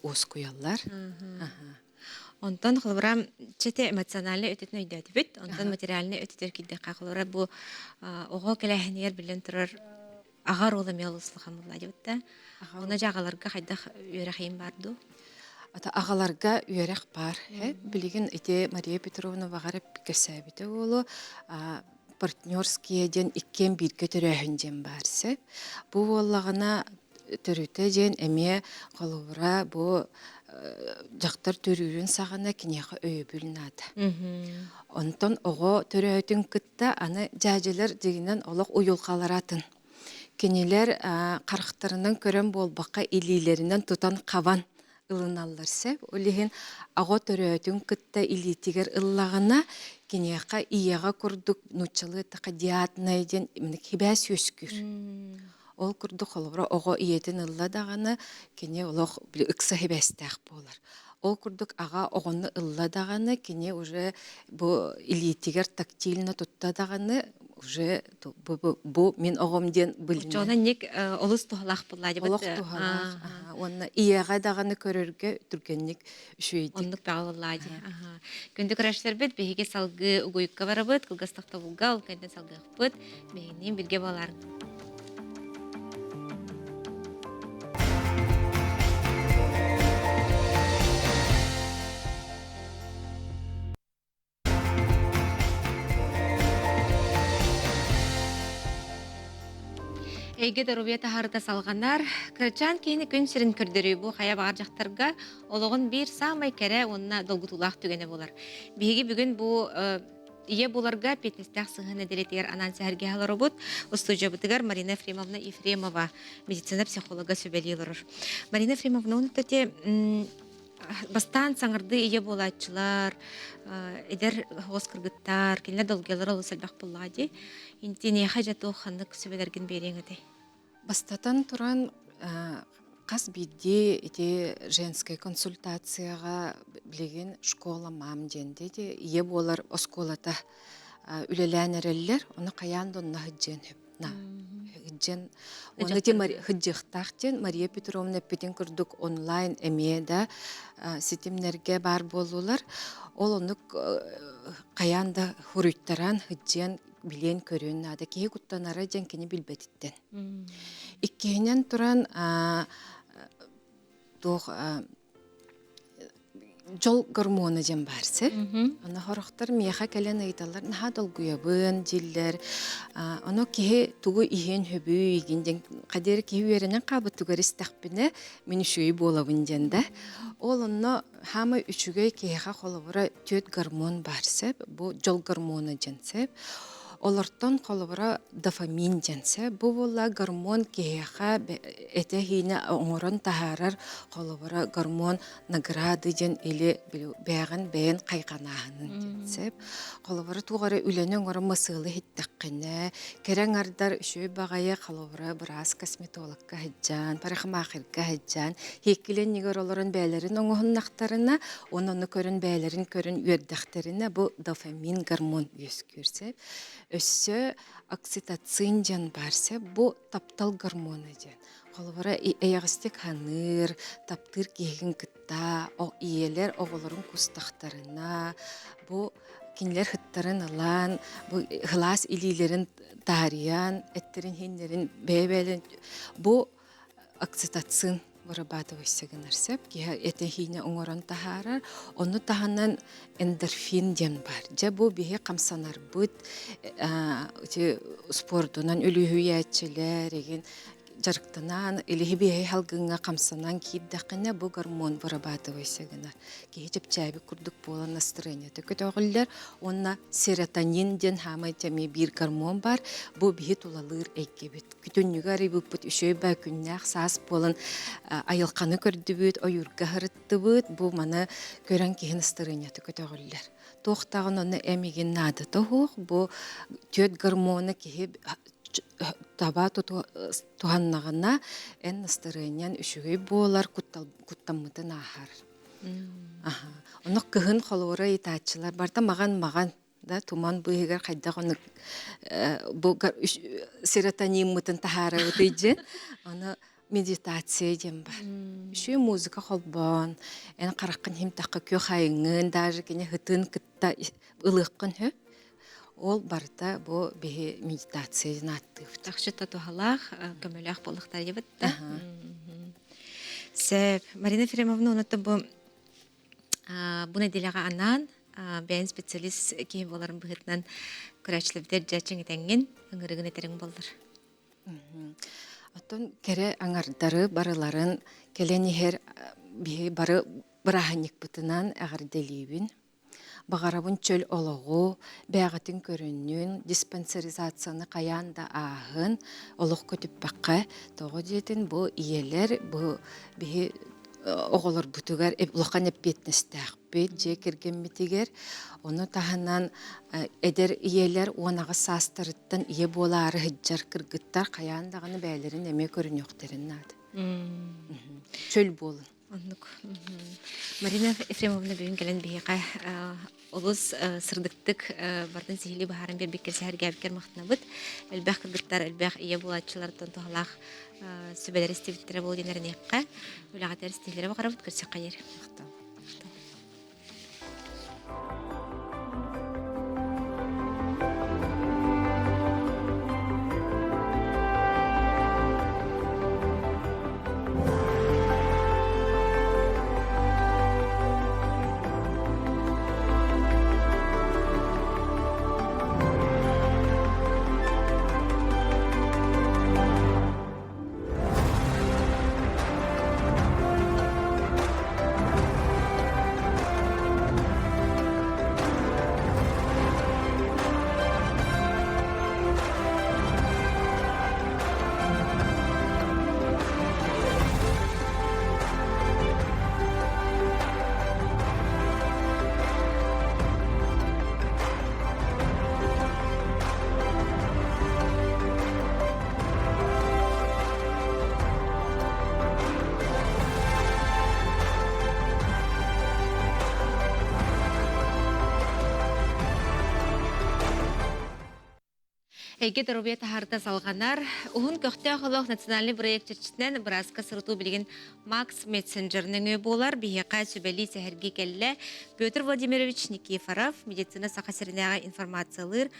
уоскуйаллар. Онтон холобура чете эмоциональнай өтөтүн өйдөөтүбүт. Онтон материальнай өтөтүгэр киирдэххэ холобура бу оҕо кэлээһинигэр биллэн турар аҕа оруола эмиэ олус улахан буолла дебит да. Онно дьэ аҕаларга хайдах үөрэх иһин баар дуу? Ата аҕаларга үөрэх баар. Билигин ити Мария Петровна баҕар кэпсээбитэ буолуо. Партнерские диэн иккиэн бииргэ төрөөһүн диэн баар сөп. Бу буоллаҕына төрүтэ диэн эмиэ холобура бу дьахтар төрүүрүн саҕана киниэхэ өйөбүл наада. Онтон оҕо төрөөтүн кытта аны дьээдьэлэр дьиҥинэн олох уйулҕалара атын. Кинилэр харахтарынан көрөн буолбакка илиилэринэн тутан хабан ылыналлар сөп. Ол иһин оҕо төрөөтүн кытта илиитигэр ыллаҕына киниэхэ ийэҕэ курдук нууччалыы эттэххэ диадная диэн хибээс үөскүүр. Ол курдук холобура оҕо ийэтин ылла даҕаны кини олох ыкса хибээстээх буолар. Ол курдук аҕа оҕону ылла даҕаны кини уже бу илиитигэр тактильно тутта даҕаны уже бу, бу мин оҕом диэн билинэр. Оччоҕуна ник олус туһалаах буолла Олох туһалаах. Уонна ийэҕэ даҕаны көрөргө түргэнник үчүгэйдик. Оннук бөҕө буоллаа дии. Күндү көрөөччүлэрбит биһиги салгыы угуйукка барабыт, кылгас тохтобулга, ол кэннэ салгыахпыт. Биһигинниин билгэ буолаарыҥ. Эйгэ доруобуйа таһаарыта салҕанар. Кырачаан киһини күн сирин көрдөрүү бу хайа баҕар дьахтарга олоҕун биир саамай кэрэ уонна долгутуулаах түгэнэ буолар. Биһиги бүгүн бу ийэ буоларга эппиэтинэстээх сыһыан нэдиэлэтигэр анаан сэһэргэһэ олоробут. Устудьуйабытыгар Марина Ефремовна Ефремова, медицина психолога сүбэлии олорор. Марина Ефремовна, он эти бастаан саҥардыы ийэ буолааччылар, эдэр оҕус кыргыттар, кинилэр долгуйалара олус элбэх буоллаҕа дии. Интиниэхэ дьэ туох ханнык сүбэлэргин биэриэҥ этэй? Бастатан туран, хас биирдии ити женскай консультацияҕа билигин школа мам диэн ити ийэ буолар оскуолата үлэлээн эрэллэр. Ону хайаан да онно сылдьыан сөп. Сылдьан уонна ити сылдьыахтаах диэн Мария Петровна эппитин курдук онлайн эмиэ да ситимнэргэ баар буоллулар. Ол оннук хайаан да хуруйтаран сылдьыан билиэн-көрүөн наада. Киһи куттанара диэн кини билбэтиттэн. Иккиһинэн туран туох дьол гормона диэн баар сир. Аны хорохтор миэхэ кэлэн ыйыталлар наһаа долгуйабын дииллэр. Ону киһи тугу иһиэн хөбүй игин диэн хадиэр киһи үөрэнэн хаалбытыгар истэхпинэ мин үчүгэй буолабын диэн да. Ол онно хаамай үчүгэй киһиэхэ холобура түөрт гормон баар сөп. Бу дьол гормона диэн сөп. Олортон холобура дофамин диэн сөп. Бу буолла гормон киһиэхэ этэ-иинэ оҥорон таһаарар холобура гормон награды диэн или бэйэҕин бэйэн хайҕанааһынын диэн сөп. Холобура туох эрэ үлэни оҥорон масыалы иһиттэххинэ, кэрэ аҥардар үчүгэй баҕайы холобура быраас косметологка сылдьан, парикмахерга сылдьан, хиэккилэн олорон бэйэлэрин оҥоһуннахтарына, уонна ону көрөн бэйэлэрин көрөн үөрдэхтэринэ бу дофамин гормон үөскүүр сөп. Өссө окситоцин диэн баар сөп. Бу таптал гормона диэн. Холобура эйэҕэстик ханыыр, таптыыр киһигин кытта ийэлэр оҕолорун кустахтарына бу кинилэр ыттарын ылан бу кылаас илиилэрин таарыйан эттэрин иһиннэрин бэйэ-бэйэлэрин бу окситоцин. Вырабатывайся гынар сөп. Киһи этэ-хиинэ оҥорон таһаарар. Ону таһынан эндорфин диэн бар. Дьэ бу биһи хамсанарбыт, ити спордунан үлүһүйээччилэр, игин дьарыктанан, илиһи биэһи халгыҥҥа хамсанан киирдэххинэ бу гормон вырабатывайся гынар. Киһи чэпчээбит курдук буолан настроениета көтөҕүллэр уонна серотонин диэн хаамай эмиэ биир гормон бар. Бу биһи тулалыыр эйгэбит. Күтүнньүгү арыйбыппыт үчүгэй баа күннээх саас буолан айылҕаны көрдүбүт, ойуурга сырыттыбыт. Бу маны көрөн киһи настарыанньата көтөҕүллэр. Туох даҕаны онно эмигин наадата суох. Бу түөрт гормона киһи таба туһаннаҕына эн настарыанньан үчүгэй буолар, куттаммытын ааһар. Онно кыһын холуора ыйытааччылар барыта маҕан-маҕан да туман быыһыгар хайдах ону бу серотониммытын таһаарабытый дьин ону медитация диэн бар үчүгэй музыка холбоон эн хараххын химтахха күөх айыҥҥын даже кини хытын кытта ылыаххын сөп ол барыта бу биһи медитация диэн ааттыыбыт чахчыта туһалаах көмөлөөх буолуохтар диэбит да Сөп. Марина Ефремовна онуттан бу бу нэдиэлэҕэ анаан бэйэн специалист киһи буоларын быһыытынан көрөөччүлэрбитигэр дьэ чиҥэтэҥҥин ыҥырыгын этэриҥ буоллар. Оттон кэрэ аҥардары барыларын кэлэн иһэр биһи бары бырааһынньыкпытынан эҕэрдэлиибин. Баҕарабын чөл олоҕу, бэйэҕитин көрүннүн, диспансеризацияны хайаан да ааһын, олох көтүппэххэ. Тоҕо диэтин бу ийэлэр бу биһи оҕолорбутугар улахан эппиэтинэстээхпит дьиэ кэргэммитигэр. Ону таһынан эдэр ийэлэр 18 саастарыттан ийэ буолаары сылдьар кыргыттар хайаан даҕаны бэйэлэрин эмиэ көрүнүөхтэрин наада. Чөл буолун. Оннук. Марина Ефремовна бүгүн кэлэн биһиэхэ олус сырдыктык бартын сиһилии баһааран биэрбиккэр сэһэргээбиккэр махтанабыт. Элбэх кыргыттар, элбэх ийэ буолааччылартан туһалаах сүбэлэр истибиттэрэ буолуо диэн эрэниэххэ. Үлэҕитигэр ситиһиилэри баҕарабыт. Көрсөххө диэри. Махтал. Эйгэ доруобуйа таһаарыта салҕанар. Уһун көхтөөх олох национальный проект чэрчитинэн бырааска сырытуу билигин Макс Мессенджер нөҥүө буолар. Биһиэхэ сүбэлии сэһэргии кэллэ. Петр Владимирович Никифоров, медицина Саха сиринээҕи информациялыыр,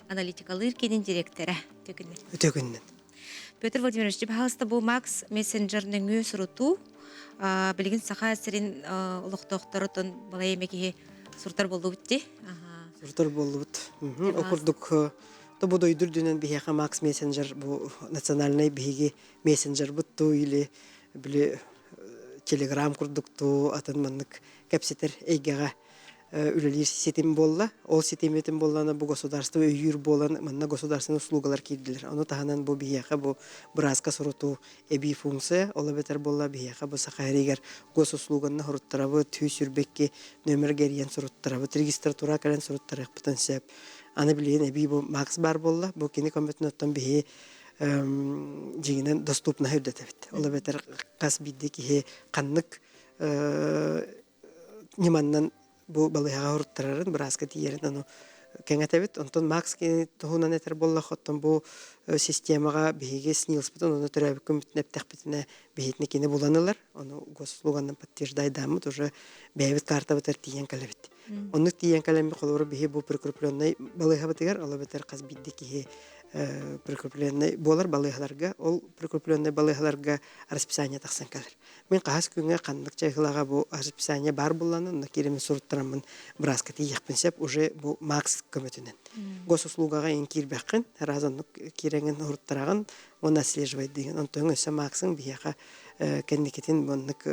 аналитикалыыр киинин директора. Үтүө күннэн. Үтүө күннэн. Петр Владимирович, пожалуйста, бу Макс мессенджер нөҥүө сурутуу билигин Саха сирин олохтоохторутун балай эмэ киһи сурутар буоллубут дии. Сурутар буоллубут. Ол курдук бу дойду үрдүнэн биһиэхэ Макс мессенджер бу национальнай биһиги мессенджербыт туу или били телеграм курдук туу атын маннык кэпсэтэр эйгэҕэ үлэлиир ситим буолла. Ол ситимитин буоллана бу государство өйүүр буолан манна государственный услугалар киирдилэр. Ону таһынан бу биһиэхэ бу бырааска сурутуу эбии функция, ол эбэтэр буолла биһиэхэ бу Саха сиригэр госуслуганна суруттарабыт, 122 нөмер гэрийэн суруттарабыт, регистратура кэлэн суруттарыахпытын сөп. Аны билигин эбии бу Макс баар буолла. Бу кини көмөтүн оттон биһи дьиҥинэн доступноһы үрдэтэбит. Ол эбэтэр хас биирдии киһи ханнык ньыманнан бу балыыһаҕа уруттарарын, бырааска тиийэрин ону кэҥэтэбит. Онтон Макс туһунан этэр буоллах, оттон бу системаҕа биһиги СНИЛСпытын ону төрөөбүккүн эптэхпитинэ биһитини кини булан ылар. Ону госуслуганнан подтверждайдааммыт уже бэйэбит картабытыгар тиийэн кэлэбит. Оннук тиийэн кэлэммит холобура биһи бу прикрепленный балыыһабытыгар, ол эбэтэр хас биирдии киһи Прикрепленный буолар балыыһаларга, ол прикрепленный балыыһаларга расписание тахсан кэлэр. Мин хаһыс күҥҥэ ханнык чайхылаҕа бу расписание баар булланы, онно кииримин суруттараммын бырааска тиийиэхпин сөп, уже бу Макс көмөтүнэн. Госуслугаҕа ин киирбэххин, раз оннук киирэҥин уруттараҕын, уонна отслеживайдыыгын. Онтон өссө Максың биһиэхэ кэнникитин маннык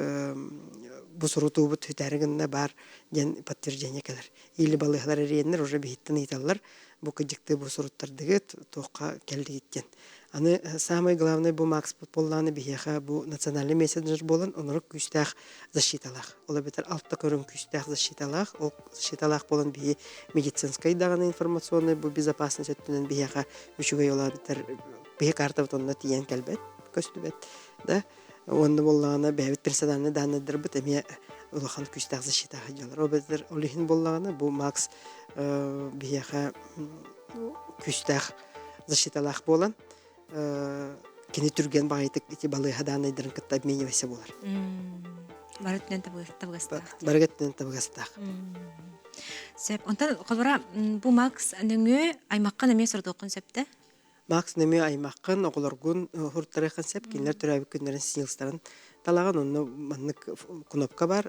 бу сурутуубут сүтээри гынна баар диэн подтверждение кэлэр. Или балыыһалар эрийэннэр уже биһиттэн ыйыталлар, бу кыдьыктыы бу суруттардыгыт, туохха кэллигит диэн. Аны самый главный бу Макс буоллаҕына биһиэхэ бу национальный мессенджер буолан онорок күүстээх защиталаах. Ол эбэтэр алта көрүҥ күүстээх защиталаах. Ол защиталаах буолан биһи медицинскай даҕаны информационный бу безопасность өттүнэн биһиэхэ үчүгэй ол эбэтэр биһи картабыт онно тиийэн кэлбэт, көстүбэт да. Уонна буоллаҕына бэйэбит персональный данныйдарбыт эмиэ улахан күүстээх защитаҕа дьалар. Ол эбэтэр ол иһин буоллаҕына бу Макс биһиэхэ күүстээх защиталаах буолан кини түргэн баҕайытык ити балыыһа дааннайдарын кытта обменивайся буолар. Бары өттүнэн табыгастаах. Бары өттүнэн табыгастаах. Сөп. Онтон холобура бу Макс нөҥүө аймаххын эмиэ сурутуоххун сөптө? Макс нөмүө аймаххын, оҕолоргун хуруттарыаххын сөп. Кинилэр төрөөбүт күннэрин снилстарын талаҕын. Онно маннык кнопка бар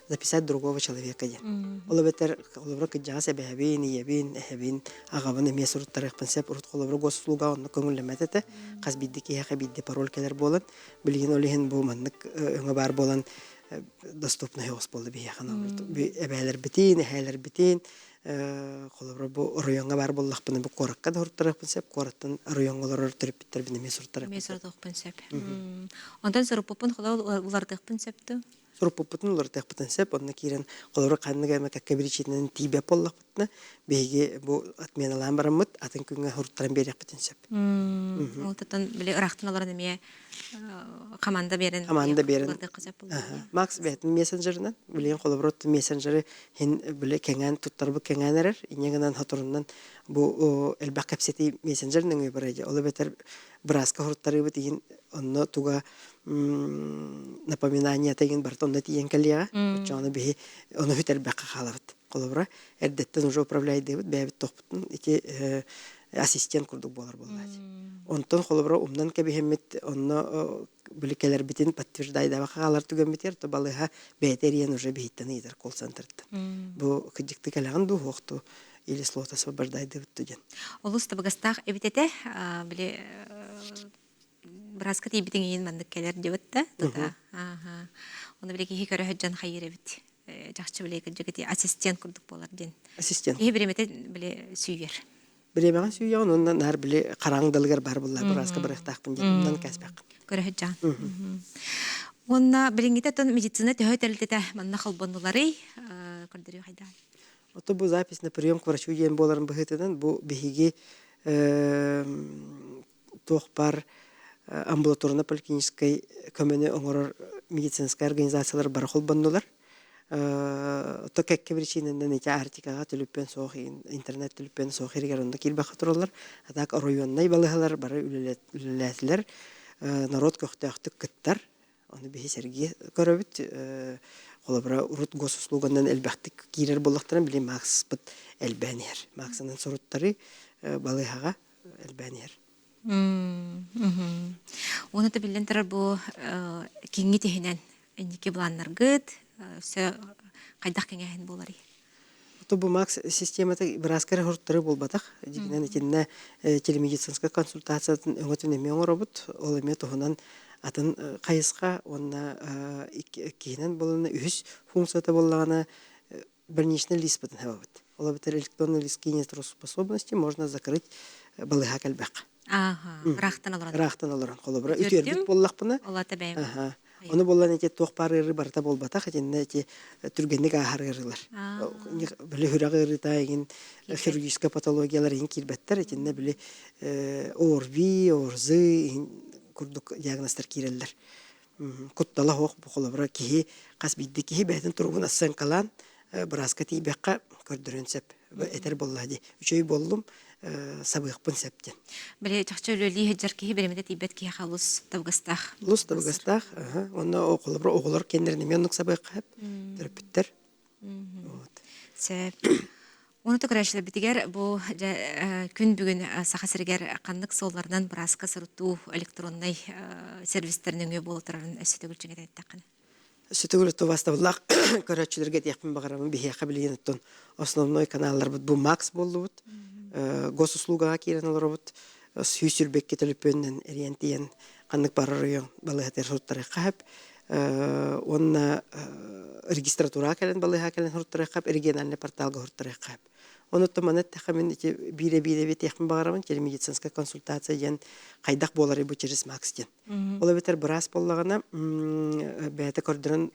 записать другого человека диэн. Ол эбэтэр холобура кырдьаҕас эбээбин, ийэбин, эһэбин, аҕабын эмиэ суруттарыахпын сөп. Урут холобура госуслуга онно көҥүллэммэт этэ. Хас биирдии киһиэхэ биирдэ пароль кэлэр буолан, билигин ол иһин бу маннык өҥө баар буолан доступный оҕус буолла биһиэхэ. Эбээлэрбитин, эһээлэрбитин Холобура, бу оройуоҥҥа баар буоллахпына, бу куоракка да суруттарыахпын сөп, куораттан оройуоҥҥа олорор төрөппүттэрбин эмиэ суруттарыахпын Эмиэ сурутуохпун сөп. Онтон суруппуппун холобур уларытыахпын сөп дуу? Суруппуппутун уларытыахпытын сөп. Онно киирэн, холобура, ханнык эмэ кэккэ биричиинэнэн тиийбэт буоллахпытына, биһиги бу отменалаан бараммыт, атын күҥҥэ суруттаран биэриэхпитин сөп. Ол тутан били ыраахтан олорон эмиэ команда биэрэн команда биэрэн Макс бэйэтин мессенджеринэн билигин холобур мессенджери хин били кэҥээн туттарбыт кэҥээн эрэр инньэ гынан хоторунан бу элбэх кэпсэтии мессенджер нөҥүө барар ол эбэтэр бырааска хоруттарыыбыт иһин онно туга напоминание тегин барыта онно тиийэн кэлиэҕэ оччоҕуна биһи ону бүтэрбэххэ хаалабыт холобура эрдэттэн уже управляйдыыбыт бэйэбит тохпутун ити ассистент курдук буолар буоллааччы. Онтон холобура умнан кэбиһэммит онно били кэлэрбитин подтверждайдаабакка хаалар түгэммитигэр то балыыһа бэйэтэ эрийэн уже биһиттэн ыйытар колл-центртан. Бу кыдьыкты кэлэҕин дуу суохтуу или слот освобождайдыбыт диэн. Олус табыгастаах эбит этэ. Били бырааска тиийбитиҥ иһин маннык кэлэр диэбит да. Тута. Оны били киһи көрө сылдьан хайыыр эбит. Чахчы били кырдьык ассистент курдук буолар диэн. Ассистент. Киһи бириэмэтэ били сүүйэр. Бириэмэҕин сүүйэҕин уонна наар били хараҥ далыгар баар буллар бырааска барыахтаахпын диэн умнан кээспэххин. Көрө сылдьаҕын. Уонна билиҥҥитэ оттон медицина төһө тэрилтэтэ манна холбоннуларый? Көрдөрүү хайдаҕый? Ото бу запись на прием к врачу диэн буоларын быһыытынан бу биһиги туох баар амбулаторно-поликлиническай көмөнү оҥорор медицинскай организациялар бары холбоннулар. То кэккэ причинанан ити Арктикаҕа түлүппүөн суох интернет түлүппүөн суох иригэр онно киирбэххэ тураллар. А так оройуоннай балыыһалар бары үлэлээтилэр. Народ көхтөөхтүк кыттар. Ону биһи сэргии көрөбүт. Холобура, урут госуслуганан элбэхтик киирэр буоллахтарына, били Макспыт элбээн иһэр. Максынан суруттарыы балыыһаҕа элбээн иһэр. Уонна да биллэн турар бу киҥҥит иһинэн инники былааннаргыт өссө хайдах кэҥээһин буоларый? Ото бу Макс системата бырааска эрэ хоруттары буолбатах. Дьиҥинэн итиннэ телемедицинскай консультациятын өҥөтүн эмиэ оҥоробут. Ол эмиэ туһунан атын хайысха уонна иккиһинэн буолана үһүс функцията буоллаҕына больничный лист бытын Ол эбэтэр электронный лист способности можно закрыть балыыһа кэлбэххэ. Ааха, ыраахтан олорон. Ыраахтан олорон. Холобура, үтүөрбүт буоллахпына. Олата бэйэм. Аха. Ону буоллан ити туох баар ыарыы барыта буолбатах, итиннэ ити түргэнник ааһар ыарыылар. Били сүрэх ыарыыта игин хирургическай патологиялар игин киирбэттэр, итиннэ били ОРВИ, ОРЗ игин курдук диагнозтар киирэллэр. Куттала суох бу холобура киһи хас биирдии киһи бэйэтин туругун ассыаҥкалаан бырааска тиийбэххэ көрдөрүөн сөп. Этэр буоллаа дии. Үчүгэй буоллум, сабыахпын сөп диэн. Били чахчы үлэлии сылдьар киһи биримэтэ тиийбэт киһиэхэ олус табыгастаах. Олус табыгастаах. Онно холобура оҕолор кэннэрин эмиэ оннук сабыахха сөп. Төрөппүттэр. Вот. Сөп. Оны көрөөччүлэрбитигэр бу күн бүгүн Саха сиригэр ханнык суолларынан бырааска сурутуу электроннай сервистэр нөҥүө буола турарын өссө төгүл чиҥэтэн эттэххинэ. Өссө төгүл убастабыллаах көрөөччүлэргэ этиэхпин баҕарабын биһиэхэ билигин оттон основной каналларбыт бу Макс буоллубут. Госуслугаҕа киирэн олоробут. 122 төлөпүөнүнэн эрийэн тиийэн ханнык барар оройуон балыыһатыгар суруттарыахха сөп. Уонна регистратураҕа кэлэн балыыһаҕа кэлэн суруттарыахха сөп, региональнай порталга суруттарыахха сөп. Онуттан маны эттэххэ мин ити биирэ-биирэ этиэхпин баҕарабын телемедицинская консультация диэн хайдах буоларый бу через Макс диэн. Ол эбэтэр быраас буоллаҕына бэйэтэ көрдөрөн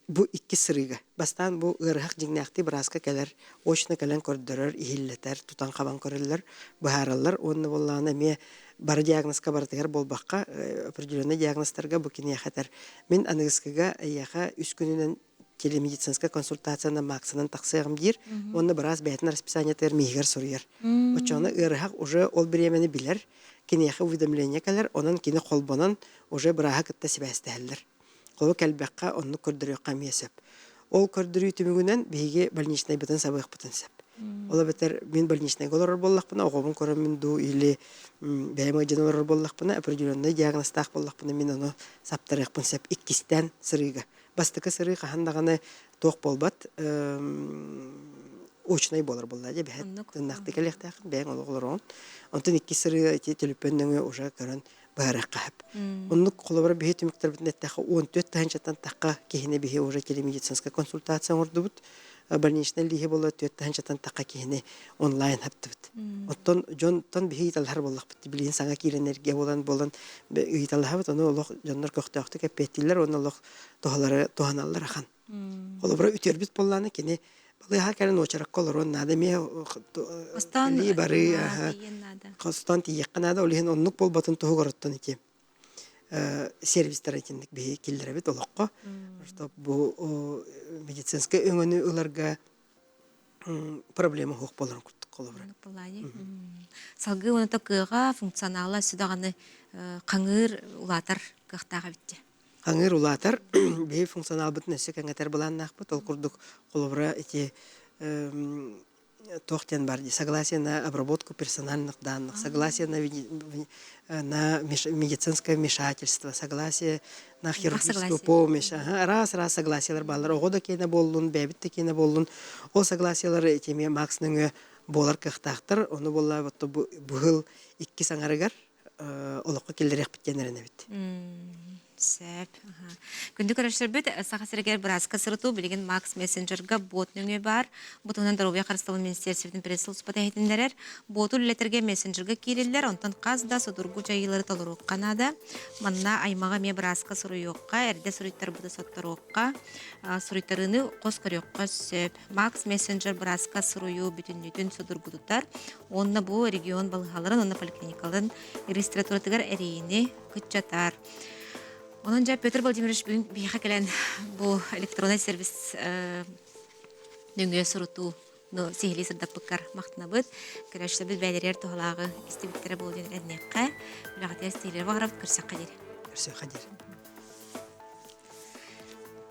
бу иккис сырыыга бастаан бу ыарыһах дьиҥнээхтии бырааска кэлэр очно кэлэн көрдөрөр иһиллэтэр тутан-хабан көрөллөр быһаараллар уонна буоллаҕына эмиэ бары диагнозка барытыгар буолбакка определенный диагнозтарга бу киниэхэ этэр мин аныгыскыга эйиэхэ үс күнүнэн телемедицинскай консультациянан максынан тахсыаҕым диир уонна быраас бэйэтин расписаниетыгар миигэр суруйар оччоҕуна ыарыһах уже ол бириэмэни билэр киниэхэ уведомление кэлэр онон кини холбонон уже бырааһы кытта сибээстэһэллэр Холу кэлбэххэ оннук көрдөрүөххэ эмиэ сөп. Ол көрдөрүү түмүгүнэн биһиги больничнайбытын сабыахпытын сөп. Ол эбэтэр мин больничнайга олорор буоллахпына, оҕобун көрөммүн дуу или бэйэм ыалдьан олорор буоллахпына, определенный диагнозтаах буоллахпына, мин ону саптарыахпын сөп иккистээн сырыыга. Бастакы сырыы хаһан даҕаны туох буолбат, очнай буолар буолла дии бэһэт тыннаахтыы кэлиэхтээххин бэйэҥ олох олороҕун. Онтон иккис сырыы ити төлөпүөн нөҥүө уже көрөн быһаарыахха сөп. Оннук холобура биһи түмүктэрбитин эттэххэ 14 тыһыынчаттан тахха киһини биһи уже телемедицинскай консультация оҥордубут. Больничный лииһи буола 4 тыһыынчаттан тахха киһини онлайн хаптыбыт. Оттон дьонтон биһи ыйыталаһар буоллахпыт. Билигин саҥа киирэн энергия буолан буолан ыйыталаһабыт. Ону олох дьоннор көхтөөхтүк эппиэттииллэр уонна олох туһалары туһаналлар ахан. Холобура үтүөрбүт буоллаҕына кини балыыһа кэлэн уочаракка олоруон наада эмиэ Хостон барыы тиийэн наада. Хостон тиийиэххэ наада ол иһин оннук буолбатын туһугар оттон ити сервистэр итинник биһи киллэрэбит олоххо что бу медицинскэй өҥөнү ыларга проблема суох буоларын курдук холобура. Салгыы уонна кыаҕа функционала сүдаҕаны хаҥыыр улаатар кыахтаах эбит Хаҥыыр улаатар, биһи функционалбытын өссө кэҥэтэр былааннаахпыт. Ол курдук, холобура, ити туох диэн бар дии, согласие на обработку персональных данных, согласие на, на медицинское вмешательство, согласие на хирургическую помощь, раз-раз согласиелар бааллар. Оҕо да киэнэ буоллун, бэйэбит да киэнэ буоллун, ол согласиелар ити Макс нөҥүө буолар кыахтаахтар. Ону буолла быһыл иккис аҥарыгар олоххо киллэриэхпит диэн эрэнэбит. Сөп. Күндү көрөччүлэрбит, Саха сиригэр бырааска сырытуу билигин Макс мессенджерга бот нөҥүө баар. Бу туһунан доруобуйа харыстабыл министиэристибэтин пресс-службата иһитиннэрэр. Боту үлэлэтэргэ мессенджерга киириллэр, онтон хас да судургу дьайыылары толоруохха наада. Манна аймаҕа эмиэ бырааска суруйуохха, эрдэ суруйтарбыты сотторуохха, суруйтарыыны хос көрүөххэ сөп. Макс мессенджер бырааска суруйуу бүтүннүүтүн судургутутар. Уонна бу регион балыыһаларын уонна поликлиникаларын регистратуратыгар эрийини кыччатар. Онон дьэ Петр Владимирович бүгүн биһиэхэ кэлэн бу электроннай сервис нөҥүө сурутуу сиһилии сырдаппыккар махтанабыт. Көрөөччүлэрбит бэйэлэригэр туһалааҕы истибиттэрэ буолуо диэн эрэнниэххэ. Үлэҕитигэр ситиһиилэри баҕарабыт. Көрсөххө диэри. Көрсүөххэ диэри.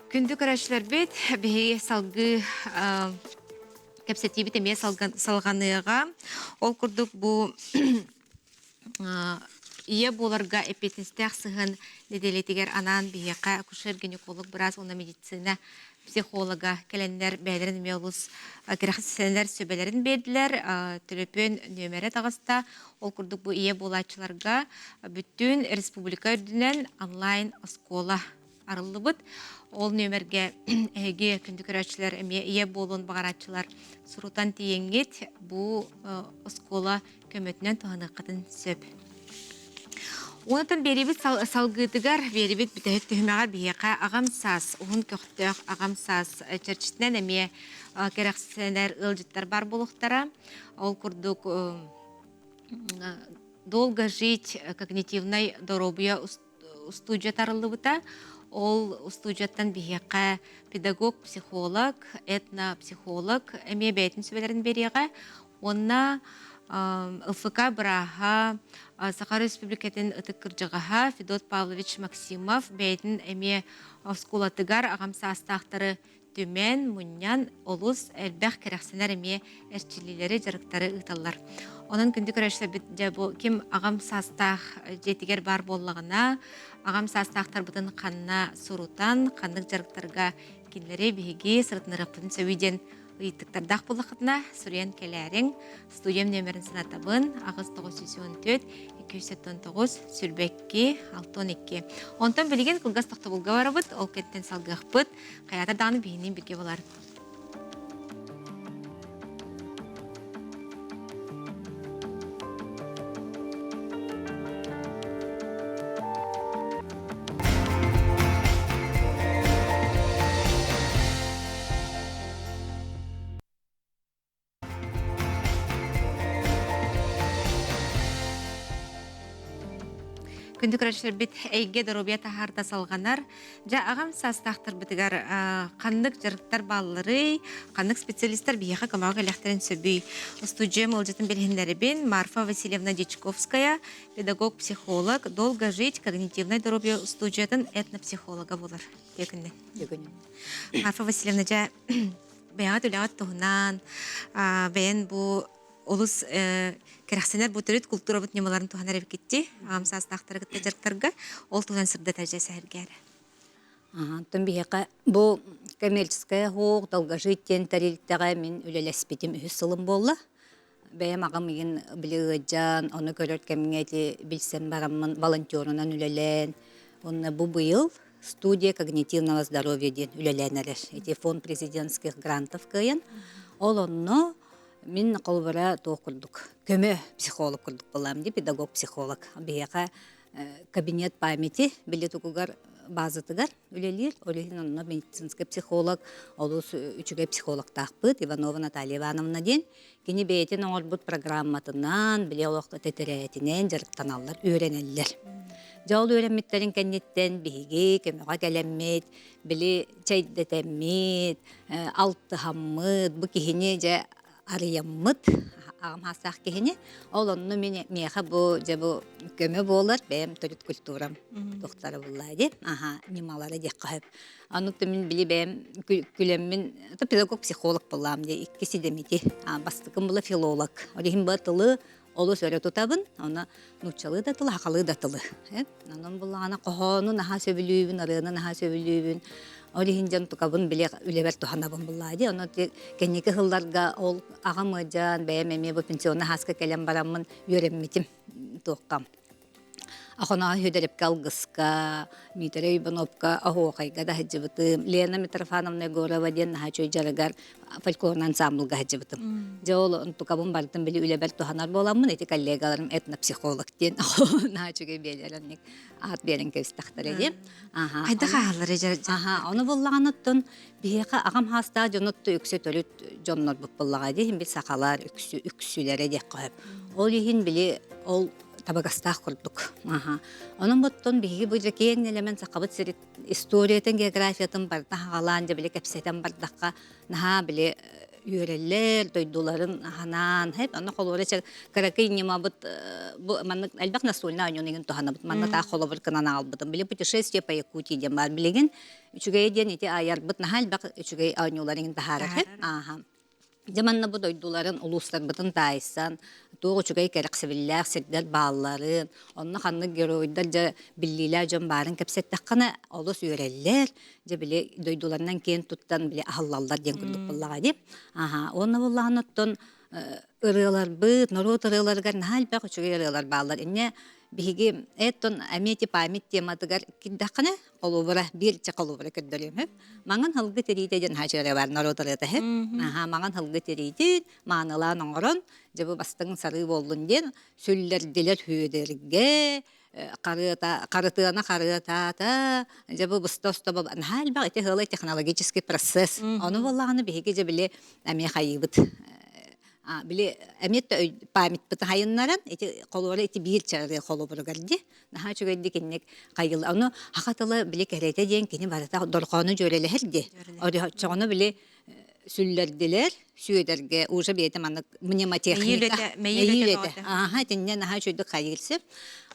Күндү көрөөччүлэрбит, биһиги салгыы кэпсэтиибит эмиэ салҕаныаҕа. Ол курдук бу ийэ буоларга эппиэтинэстээх сыһыан нэдиэлэтигэр анаан биһиэхэ акушер-гинеколог быраас уонна медицина психолога кэлэннэр бэйэлэрин эмиэ олус кэрэхсэнэр сүбэлэрин биэрдилэр. Төлөпүөн нүөмэрэ таҕыста. Ол курдук бу ийэ буолааччыларга бүттүүн республика үрдүнэн онлайн оскуола арыллыбыт. Ол нүөмэргэ эһиги күндү көрөөччүлэр эмиэ ийэ буолуон баҕарааччылар сурутан тиийэҥҥит бу оскуола көмөтүнэн туһаныаххытын сөп. Онтон биэрибит салгыытыгар, биэрибит бүтэһик түһүмэҕэр биһиэхэ аҕам саас, уһун көхтөөх аҕам саас чэрчитинэн эмиэ кэрэхсэнэр ыалдьыттар бар буолуохтара. Ол курдук долго жить когнитивнай доруобуйа устуудьуйа тарыллыбыта. Ол устуудьуйаттан биһиэхэ педагог, психолог, этнопсихолог эмиэ бэйэтин сүбэлэрин биэриэҕэ. Уонна ЛФК бырааһа Саха Республикатын ытык кырдьаҕаһа Федот Павлович Максимов бэйэтин эмиэ оскуолатыгар аҕам саастаахтары түмэн, мунньан олус элбэх кэрэхсэнэр эмиэ эрчиллиилэри, дьарыктары ыыталлар. Онон күндү көрөөччүлэрбит дьэ бу ким аҕам саастаах дьиэтигэр баар буоллаҕына, аҕам саастаахтарбытын ханна сурутан, ханнык дьарыктарга кинилэри биһиги сырытыннарыахпытын сөбүй диэн ыйытыктардаах буоллаххытына, суруйан кэлээриҥ. Студиям нүөмэрин санатабын 8914 279 22 62. Онтон билигин кылгас тохтобулга барабыт, ол кэнниттэн салгыахпыт. Хайаатар даҕаны биһинин бирге болар. Күндү көрөөччүлэрбит эйгэ доруобуйа таһаарда салҕанар. Дьэ, аҕам саастаахтарбытыгар ханнык дьарыктар баалларый, ханнык специалистар биһиэхэ көмөҕө кэлиэхтэрин сөбүй? Устудьуйам ыалдьытын билиһиннэрэбин Марфа Васильевна Дьячковская, педагог-психолог, «Долго жить» когнитивнай доруобуйа устудьуйатын этнопсихолога буолар. Үтүө күнүнэн. Марфа Васильевна, дьэ, бэйэҕит үлэҕит туһунан бэйэн бу олус кэрэхсэнэр бу төрүт култуурабыт ньымаларын туһанар эбиккитти аҕам саастаахтары кытта дьарыктарга ол туһунан сырдатар дьэ сэһэргээр. Онтон биһиэхэ бу коммерческая һуох долгожить диэн тэрилтэҕэ мин үлэлэспитим үһүс сылым буолла. Бэйэм аҕам игин били ыалдьан, ону көрөр кэмҥэ ити билсэн бараммын волонтерунан үлэлээн, уонна бу быйыл студия когнитивного здоровья диэн үлэлээн эрэр. Ити фонд президентских грантов кыайан, ол онно мин холобура туох курдук көмө психолог курдук буолаам дии, педагог-психолог. Биһиэхэ кабинет памяти били тугугар базатыгар үлэлиир. Ол иһин онно медицинскэй психолог, олус үчүгэй психологтаахпыт Иванова Наталья Ивановна диэн. Кини бэйэтин оҥорбут программатынан, били олох тэтэрээтинэн дьарыктаналлар, үөрэнэллэр. Дьэ ол үөрэммиттэрин кэнниттэн биһиги көмөҕө кэлэммит, били чэйдэтэммит, алтыһаммыт, бу киһини дьэ арыйаммыт аҕам хаастаах киһини ол онно мин миэхэ бу дьэ бу көмө буолар бэйэм төрүт культурам тухтара буллаа ди аха ньымалара диэххэ сөп ону мин били бэйэм күлэммин педагог психолог буллаам ди икки сидэмити бастакым була филолог ол иһин бу тылы олус өрө тутабын оны нууччалыы да тылы хахалыы да тылы онон буллаҕына хоһоону наһаа сөбүлүүбүн ырыаны наһаа сөбүлүүбүн ол иһин дьон тукабын били үлэбэр туһанабын буллаа дии ону кэнники сылларга ол аҕам ыадьан бэйэм эмиэ бу пенсионный хааска кэлэн бараммын үөрэммитим туохха Охоноон Сүөдэрэпкэ алгыска, Миитэрэй Ивановка оһуохайга да сылдьыбытым. Лена Митрофановна Егорова диэн наһаа үчүгэй дьарыгар фольклорный ансамблга сылдьыбытым. Дьэ ол онтукабын барытын били үлэбэр туһанар буоламмын, ити коллегаларым этнопсихолог диэн наһаа үчүгэй биэлэр оннук аат биэрэн кэбистэхтэрэ диэн. Аха. Хайдах ааһаллар дьэ? Аха, ону буллаҕаныттан биһиэхэ аҕам хаастаах дьонутту үксэ төрүт дьоннорбут буллаҕа дии, бил сахалар үксү үксүлэрэ диэххэ сөп. Ол иһин били ол табыгастаах курдук. Аха. Онон боттон биһиги бу киэҥ нэлэмэн сахабыт сирит историятын, географиятын барыта хаҕалаан дьэ били кэпсэтэн бардахха наһаа били үөрэллэр, дойдуларын ханаан, хэп онно холуора чэ кыракый ньымабыт бу маннык элбэх настольный оонньууну игин туһанабыт. Манна таах холобур кынан аҕалбытым. Били путешествие по Якутии диэн баар. Билигин үчүгэйэ диэн ити айарбыт наһаа элбэх үчүгэй оонньуулар игин таһаарар. Ааха. Дьэ манна бу дойдуларын, улуустарбытын таайсан, туох үчүгэй кэрэхсэбиллээх сирдэр баалларын, онно ханнык геройдар дьэ биллиилээх дьон баарын кэпсэттэххинэ олус үөрэллэр, дьэ били дойдуларынан киэн туттан били аһыллаллар диэн курдук буоллаҕа дии. Аһа, уонна буоллаҕына оттон ырыаларбыт, норуот ырыаларыгар наһаа элбэх үчүгэй ырыалар бааллар. Инньэ биһиги эттон эмиэ память тематыгар киирдэххинэ холобура биир чэ холобура көрдөрүөм сөп маҥан һылгы тириитэ диэн хаачыара бар норуот ырыата сөп аха маҥан һылгы тириитин маанылаан оҥорон дьэ бу бастыҥ сарыы буоллун диэн сүллэрдилэр Сүөдэргэ харыата харытыана харыатаата дьэ бу быста оста наһаа элбэх ити ыалай технологический процесс ону буоллаҕына биһиги дьэ били эмиэ хайыыбыт били эмиэ памятпыт хайыннаран ити холуора ити биир чарыы холобуругар ди наһаа үчүгэйдик инник хайыл ону саха тыла били кэрэтэ диэн кини барыта дорҕоону дьүөрэлэһэр ди оччоҕуна били. сүллэрдилэр Сүөдэргэ уже бэйэтэ маннык мнемотехника мэйии үлэтэ аха итиннэ наһаа үчүгэйдик хайыырсып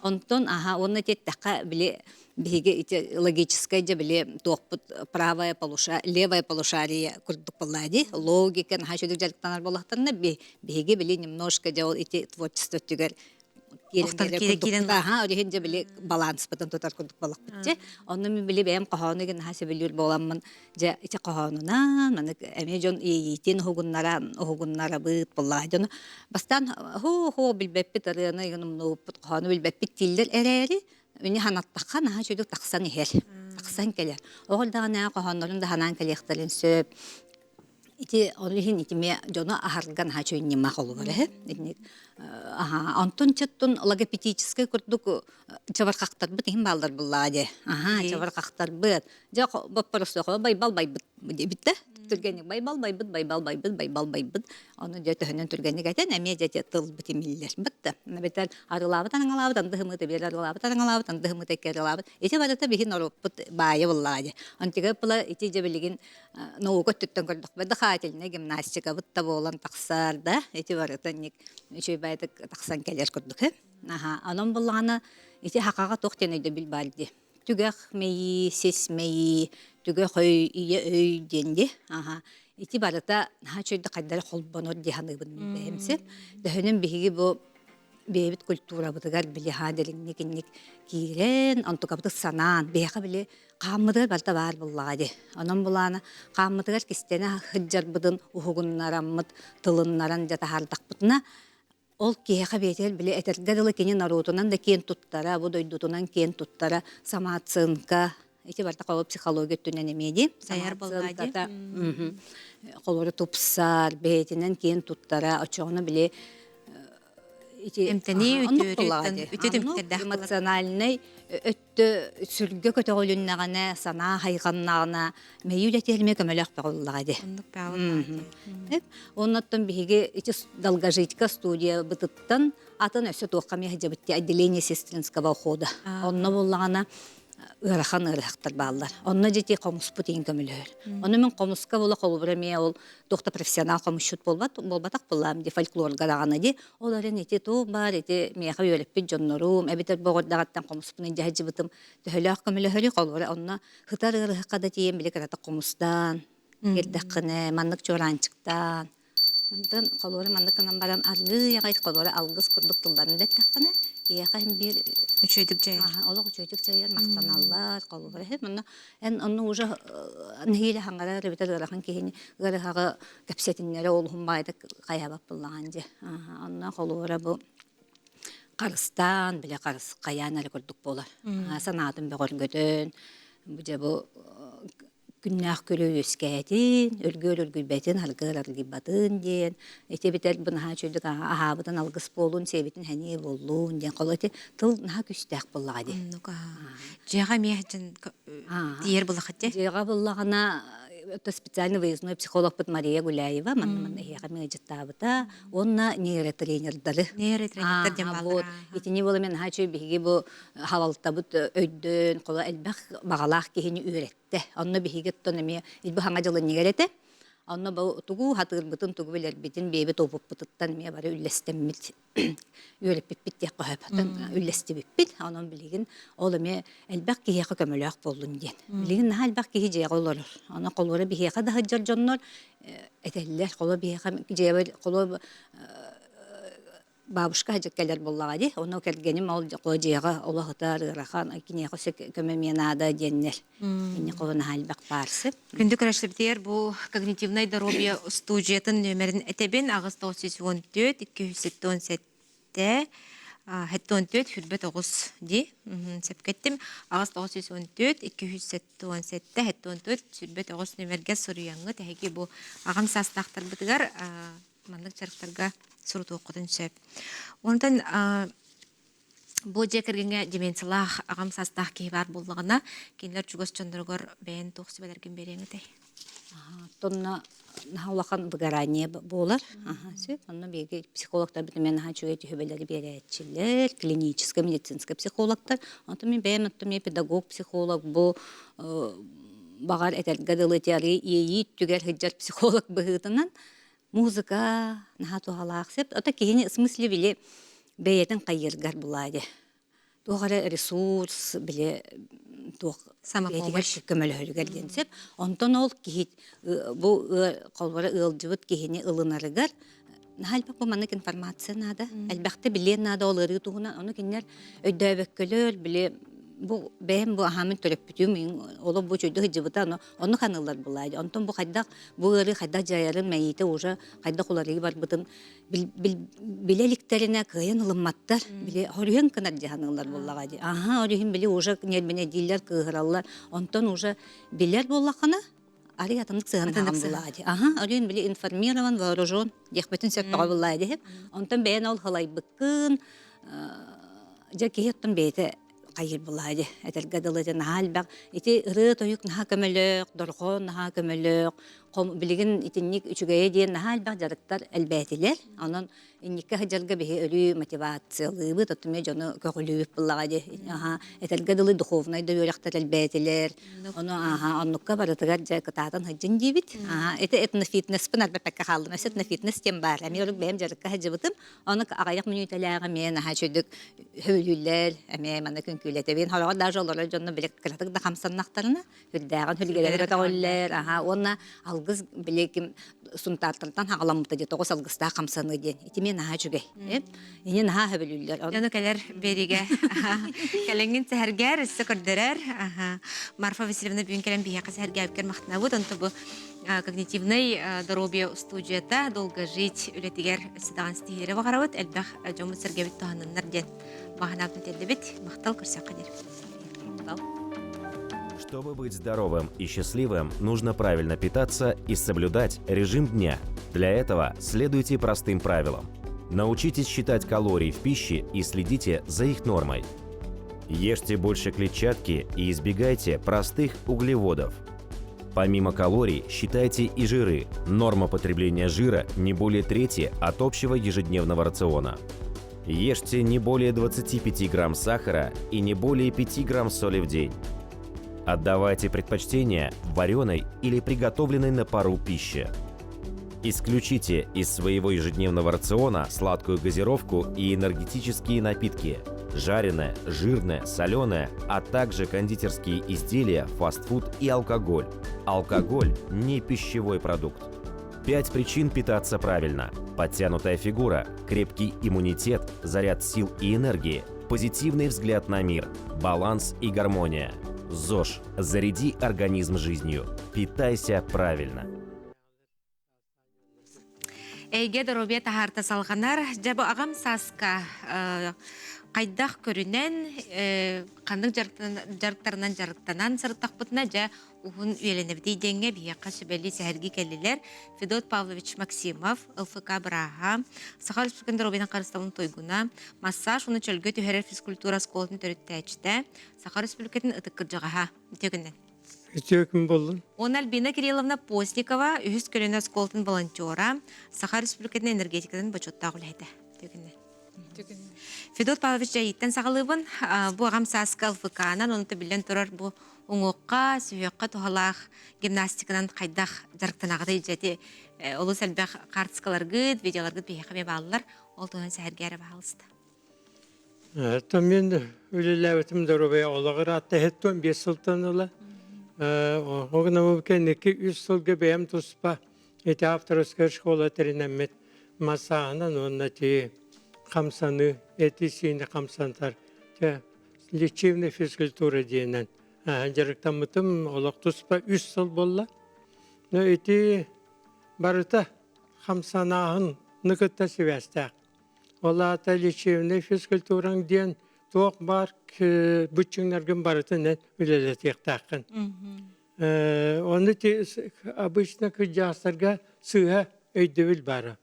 онтон аха уонна тиэттэххэ били биһиги ити логическай дьэ били туохпут правая полуша левая полушарие курдук буоллаа дии логика наһаа үчүгэйдик дьарыктанар буоллахтарына биһиги били немножко дьэ ол ити творчество өттүгэр киирэн аха ол иһин дьэ били баланспытын тутар курдук буоллахпыт дьэ онно мин били бэйэм хоһоону наһаа сөбүлүүр буоламмын дьэ ити хоһоонунан маннык эмиэ дьон иэйиитин уһугуннара уһугуннарабыт буоллаҕа дьону бастаан хуу-хуу билбэппит ырыаны умнубуппут хоһоону билбэппит дииллэр эрээри Үни ханаттахха наһаа үчүгэй тахсан иһэр тахсан кэлэр оҕо даҕаны хоһооннорун да ханаан кэлиэхтэрин сөп ити ол иһин итиме дьону аһарга наһаа үчүгэй ньыма холобура иһэ итинник аха онтон чоттун логопедическай курдук чабырҕахтарбыт иһин бааллар буллаа дии аха чабырҕахтарбыт дьэ боппоросуохаба байбал байбыт диэбит да түргэнник байбал байбыт байбал байбыт байбал байбыт ону дьэ төһөнөн түргэнник этэн эмиэ дьэ тылбыт имиллэр бытта эбэтэр арылаабыт араҥалаабыт анды хымыыта биэр арылаабыт араҥалаабыт анды хымыыта икки арылаабыт ити барыта биһи норуоппут баайа буллаҕа дии онтуга была ити дьэ билигин наука өттүттэн көрдөхпө дыхательнай гимнастикабыт да буолан тахсар да ити барыта ник үчүгэй баайдык тахсан кэлэр курдук аха онон буллаҕына ити хахаҕа туох диэн өйдөбүл баар дии түгэх мэйии, сис мэйии, түгэх өй, ийэ өй диэн дии. Аха. Ити барыта наһаа үчүгэйдик хайдах холбонор дии саныыбын мин бэйэм сеп. Төһөнөн биһиги бу бэйэбит культурабытыгар били хаа дириҥник инник киирэн, онтукабытын санаан, биһиэхэ били хааммытыгар барыта баар буоллаҕа дии. Онон булаана хааммытыгар кистэнэ сылдьарбытын уһугуннараммыт, тылыннаран дьэ таһаардахпытына Ол киһиэхэ бэйэтигэр били этэргэ дылы кини норуотунан да киэн туттара, бу дойдутунан киэн туттара, самооценка, ити барыта холобур психология өттүнэн эмиэ дии. Сайар буоллаа дии. Самооценката холобура тупсар, бэйэтинэн киэн туттара, оччоҕуна били ити Эмтэнии оннук үтүөрүттэн буоллаҕа дии. үтүө Оннук түмүктэрдээх буолар. эмоциональнай өттө сүргэ көтөҕүлүннэҕинэ, санаа хайҕаннаҕына, мэйии үлэтигэр эмиэ көмөлөөх бөҕүллэҕэ дии. Оннук бөҕүллэҕэ дии. Оннуттан биһиги ити долгожитка студиябытыттан атын өссө туохха эмиэ сылдьабыт дии отделение сестринского ухода. Онно буоллаҕына ыарахан ыарыһахтар бааллар. Онно дьити хомуспут иин көмөлөһөр. Ону мин хомуска була холобура эмиэ ол туох да профессионал хомусчут буолбат буолбатах буоллаам ди фольклорга даҕаны ди ол эрэн ити туох баар ити миэхэ үөрэппит дьоннорум эбэтэр боҕордаҕыттан хомуспун илдьэ сылдьыбытым төһөлөөх көмөлөһөрүй холобура онно сытар ыарыһахха да тиийэн били кырата хомустаан киирдэххинэ маннык чуораанчыктаан онтон холуора маннык гынан баран аргыый аҕай холуора алгыс курдук тылларын да эттэххинэ киһиэхэ иһин биир үчүгэйдик дьайар олох үчүгэйдик дьайар махтаналлар холобура иһин манна эн онно уже нэһиилэ хаҥарар эбэтэр ыарахан киһини ыарыһаҕы кэпсэтиннэрэ олуһун баайдык хайаабат буоллаҕын дьэ онно холобура бу харыстаан бile харыс хайаан эрэ курдук буолар санаатын бөҕөргөтөн бу дьэ бу күннээх күлүү үөскээтин, өлгүөр өлгүйбэтин, аргыар аргыйбатын диэн, ити эбэтэр бу наһаа үчүгэйдик аһаабытын алгыс буолун, сиэбитин сэниэ буоллун диэн холо ити тыл наһаа күүстээх буоллаҕа дии. Оннук Дьиэҕэ эмиэ сылдьан тиийэр буллахыт дии? Дьиэҕэ буллаҕына это специальный выездной психологпыт Мария Гуляева манна манна эһиэхэ эмиэ ыалдьыттаабыта уонна нейротренердары. Нейротренердэр диэн бааллар. Вот. Итини буола мен наһаа үчүгэй биһиги бу халалтабыт өйдөөн холо элбэх баҕалаах киһини үөрэттэ. Онно биһиги оттон эмиэ бу хаҥа дьылынньыгар этэ. Онно бу тугу хатыырбытын, тугу билэрбитин бэйэбит опыппытыттан эмиэ бары үллэстэммит үөрэппиппит диэххэ сөп. Үллэстибиппит. Онон билигин ол эмиэ элбэх киһиэхэ көмөлөөх буоллун диэн. Билигин наһаа элбэх киһи дьиэҕэ олорор. Онон холуора биһиэхэ да сылдьар дьоннор этэллэр. Холо биһиэхэ дьиэбэр холо бабушка садьык кэлэр буоллаҕа дии. Ону кэргэним ол дьиэҕэ олох ытар ыарахан, киниэхэ өссө көмө эмиэ наада диэннэр. Инни холонаһа элбэх баарсы. Күндү көрөшсөбүтүгэр бу когнитивнай доруобуйа устуудьуйатын нүөмэрин этэбин 8 914 277 74 29 дии. Сөпкө эттим. 8 914 277 74 29 нүөмэргэ суруйаҥҥыт эһиги бу аҕам саастаахтарбытыгар маннык дьарыктарга сурутуоххутун сөп. Онтон бу дьиэ кэргэҥҥэ деменциялаах аҕам саастаах киһи баар буоллаҕына, кинилэр чугас дьонноругар бэйэн туох сүбэлэргин биэриэҥ этэй? Тонна наһаа улахан выгорание буолар. Сөп. Онно биһиги психологтарбыт эмиэ наһаа үчүгэй түһүбэлэри биэрээччилэр, клиническэй, медицинскэй психологтар. Онтон мин бэйэм оттон эмиэ педагог-психолог бу. баҕар этэргэ дылы ити иэйии түгэр сылдьар психолог быһыытынан музыка наһаа туһалаах сөп. Ото киһини в смысле били бэйэтин хайыыргар булаа дии. Туох эрэ ресурс били туох Самопомощь. көмөлөһөрүгэр диэн сөп. Онтон ол киһи бу холбора ыалдьыбыт киһини ылынарыгар наһаа элбэх бу маннык информация наада. Элбэхтэ билиэн наада ол ыарыы туһунан. Ону кинилэр өйдөөбөккөлөр, били бу бэйэм бу аһаамын төрөппүтүм, олох бу үчүгэйдик сылдьыбыта, ону оннук аныыллар булаа. Онтон бу хайдах бу ыарыы хайдах дьайарын мэйиитэ уже хайдах уларыйыы барбытын билэ иликтэринэ кыайан ылымматтар. Били хоруйан кынар дьаһаныылар буоллаҕа дии. Аһаа, ол иһин били уже ньиэрбинэйдииллэр, кыыһыраллар. Онтон уже билэр буоллаххына, арый атыннык сыһыаннаһан булаа дии. Аһа, ол иһин били информирован, вооружен диэхпитин сөп бөҕө буллаа дии. Онтон бэйэн ол халайбыккын, дьэ киһи оттон бэйэтэ хайыр булаа дии. Этэргэ дылы дьэ наһаа элбэх. Ити ырыа-тойук наһаа көмөлөөх, дорҕоон наһаа көмөлөөх. Билигин итинник үчүгэйэ диэн наһаа элбэх дьарыктар элбээтилэр. Онон инникки сылдьарга биһи өрүү мотивациялыыбыт, оттон эмиэ дьону көҕүлүүбүт буллаҕа дии. Аһа, этэргэ дылы духовнай да үөрэхтэр элбээтилэр. Ону аһа, оннукка барытыгар дьэ кытаатан сылдьын диибит. Аһа, ити этнофитнеспын арбаппакка хааллым. Өссө этнофитнес диэн баар. Эмиэ ордук бэйэм дьарыкка сылдьыбытым. Ону аҕыйах мүнүүтэлээх эмиэ наһаа үчүгдүк сөбүлүүллэр, эмиэ манна күҥкүүлэтэбин. Хороҕор даже олорор дьонно били кыратык да хамсаннахтарына үрдээҕин хүлгэлэри көтөҕүллэр. Аха, уонна алгыс били ким сунтаартартан хаҕаламмыта дии тоҕус алгыстаах хамсаныы диэн. Ити эмиэ наһаа үчүгэй. Ини наһаа сөбүлүүллэр. Дьону кэлэр биэригэ кэлэҥҥин сэһэргээр, өссө көрдөрөр. Марфа Васильевна бүгүн кэлэн биһиэхэ сэһэргээбиккэр махтанабыт. Онто бу когнитивнай здоровье устуудьуйата долго жить үлэтигэр өссө даҕаны ситиһиилэри баҕарабыт. Элбэх дьоммут-сэргэбит туһанныннар диэн баҕанаабытын тиэрдэбит. Махтал көрсөххө диэри. Чтобы быть здоровым и счастливым, нужно правильно питаться и соблюдать режим дня. Для этого следуйте простым правилам. Научитесь считать калории в пище и следите за их нормой. Ешьте больше клетчатки и избегайте простых углеводов. Помимо калорий, считайте и жиры. Норма потребления жира не более трети от общего ежедневного рациона. Ешьте не более 25 грамм сахара и не более 5 грамм соли в день. Отдавайте предпочтение вареной или приготовленной на пару пище. Исключите из своего ежедневного рациона сладкую газировку и энергетические напитки, жареное, жирное, соленое, а также кондитерские изделия, фастфуд и алкоголь. Алкоголь – не пищевой продукт. Пять причин питаться правильно. Подтянутая фигура, крепкий иммунитет, заряд сил и энергии, позитивный взгляд на мир, баланс и гармония. ЗОЖ. Заряди организм жизнью. Питайся правильно. Эйгэ доруобуйа таһаарта салҕанар. Дьэ бу аҕам сааска хайдах көрүнэн, ханнык дьарыктарынан дьарыктанан сырыттахпытына дьэ уһун үйэлэнэбитий диэҥҥэ биһиэхэ сүбэлии сэһэргии кэллилэр. Федот Павлович Максимов, ЛФК бырааһа, Саха Республикатын доруобуйатын харыстабылын туйгуна, массаж уонна чөлгө түһэрэр физкультура оскуолатын төрүттээччитэ, Саха Республикатын ытык кырдьаҕаһа. Үтүө күннэн. Үтүө күн буоллун. Уонна Альбина Кирилловна Постникова, үһүс көлүөнэ оскуолатын волонтера, Саха Республикатын энергетикатын бочуоттаах үлэһитэ. Үтүө күннэн. Федот Павлович дьайыыттан саҕалыыбын. Бу аҕам сааска ЛФК-нан, онто биллэн турар бу уҥуохха, сүһүөххэ туһалаах гимнастиканан хайдах дьарыктанаҕытый дьэ ити олус элбэх хаартыскаларгыт, видеоларгыт биһиэхэ эмиэ бааллар. Ол туһунан сэһэргээ эрэ баһаалыста. То мен үлэлээбитим доруобуйа олоҕор ааттаһыттан биэс сылтан ыла. Оҕунабы кэнники үс сылга бэйэм туспа ити авторская школа тэринэммит массааһынан уонна ти хамсаныы, эти-сиини хамсантар лечебная физкультура диэнэн дьарыктаммытым олох туспа үс сыл буолла. Но ити барыта хамсанааһын кытта сибээстээх. Ол аата лечебнэй физкультураҥ диэн туох баар быччыҥнаргын барытын эн үлэлэтиэхтээххин. Ону обычно кырдьаҕастарга сыыһа өйдөбүл баара.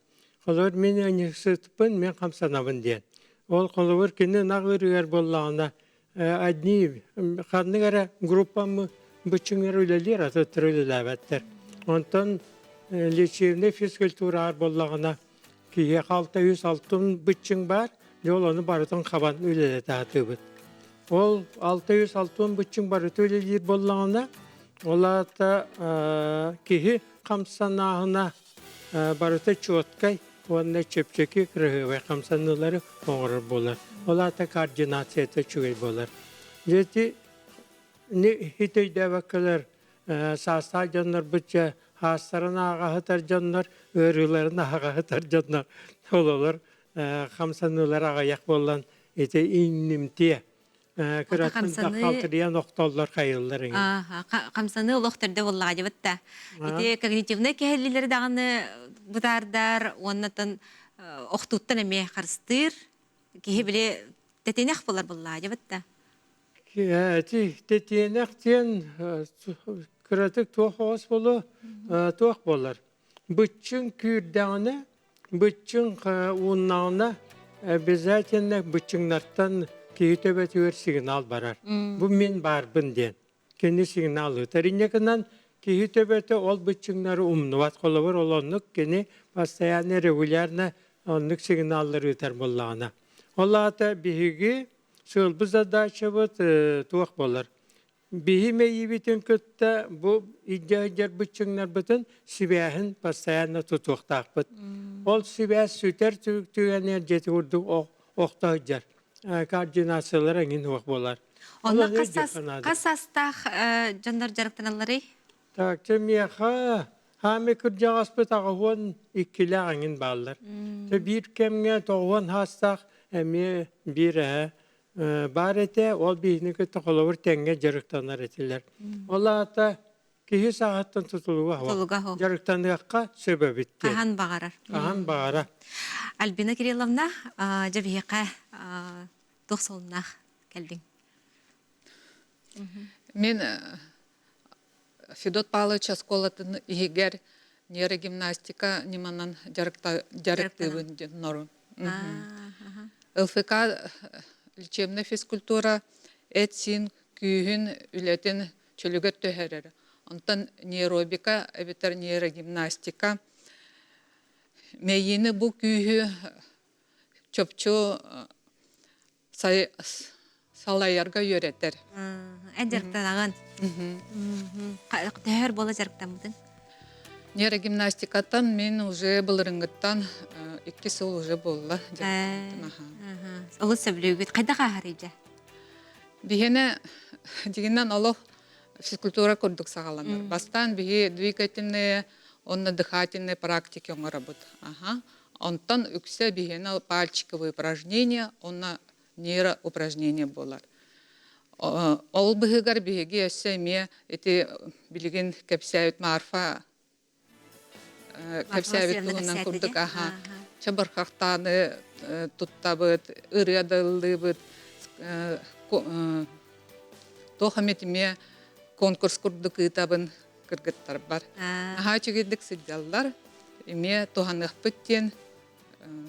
Холобур, мин ыанньыксытпын, мин хамсанабын диэн. Ол холобур кини ынах ыарыгар буоллаҕына одни ханнык эрэ группамы быччыҥнар үлэлиир, атыттар үлэлээбэттэр. Онтон лечебнэй физкультура буоллаҕына Киһиэхэ 606 быччыҥ баар, дьэ ол ону барытын хабан үлэлэтэ сатыыбыт. Ол 606 быччыҥ барыта үлэлиир буоллаҕына, Ол аата киһи хамсанааһына барыта чуоткай уонна чэпчэки кыраһыабай хамсаныылары оҥорор буолар. Ол аата координацията үчүгэй буолар. Дьэ ити ити өйдөөбөккөлөр саастаах дьоннорбут дьэ хаастарын ааҕаһытар дьоннор, ыарыыларын аһаҕаһытар дьоннор ололор хамсаныылар аҕыйах буолан ити иҥнимтиэ кыраттан да халтырыйан охтоллор хайыллар эҥин. Хамсаныы олох төрдө буоллаҕа дьыбыт да. Ити когнитивнай кэһиллиилэри даҕаны бытаардар уоннатан охтууттан эмиэ харыстыыр. Киһи били тэтинэх буолар буоллаҕа дьыбыт да. Ити тэтиэнэх диэн кыратык туох оҕус буолуо туох буолар. Быччыҥ күүрдэҕинэ, быччыҥ ууннаҕына обязательно быччыҥнартан киһи төбөтүгэр сигнал барар. Бу мин баарбын диэн. Кини сигнал ыытар. Инньэ гынан киһи төбөтө ол быччыҥнары умнубат. Холобур, ол оннук кини постоянно регулярно оннук сигналлары ыытар буоллаҕына. Ол аата биһиги сыалбыт задачабыт туох буолар? Биһи мэйиибитин кытта бу илдьэ быччыҥнарбытын сибээһин постоянно тутуохтаахпыт. Ол сибээс сүтэр түгэнигэр дьиэти курдук охто сылдьар. Координациялара эҥин суох буолар. Онно хас саастаах дьоннор дьарыктаналларый? Так, чэ миэхэ хаами кырдьаҕаспыт аҕыһуон иккилээх эҥин бааллар. Тэ биир кэмҥэ тоҕуон хаастаах эмиэ биир эһэ баар этэ, ол биһини кытта холобур тэҥҥэ дьарыктанар этилэр. Ол аата киһи сааһыттан тутулуга суох. Дьарыктаныахха сөп эбит диэн. Хаһан баҕарар. Хаһан баҕарар. Альбина Кирилловна, дьэ биһиэхэ туох солуннаах кэллиҥ? Мин Федот Павлович оскуолатын иһигэр нейрогимнастика ньыманан дьарыктыыбын диэн норун. ЛФК лечебная физкультура эт-сиин күүһүн үлэтин чөлүгэр түһэрэр. Онтон нейробика эбэтэр нейрогимнастика мэйиини бу күүһү чопчу салайарга үөрэтэр. Эн дьарыктанаҕын. Төһөр буола дьарыктаммытыҥ? Нейрогимнастикаттан мин уже былырыҥҥыттан икки сыл уже буолла Олус сөбүлүүгүт. Хайдах ааһарый дьэ? Биһиэнэ дигинэн олох физкультура курдук саҕаланар. Бастаан биһи двигательные, онно дыхательные практики оҥоробут. Аха. Онтон үксэ биһиэнэ пальчиковые упражнения уонна нейроупражнение буолар. Ол быһыгар биһиги өссө эмиэ ити билигин кэпсээбит Марфа кэпсээбит туһунан курдук аха чабырхахтааны туттабыт, ырыа да ыллыыбыт, туох эмит эмиэ конкурс курдук ыытабын кыргыттарбар. Наһаа үчүгэйдик сылдьаллар, эмиэ туһаныахпыт диэн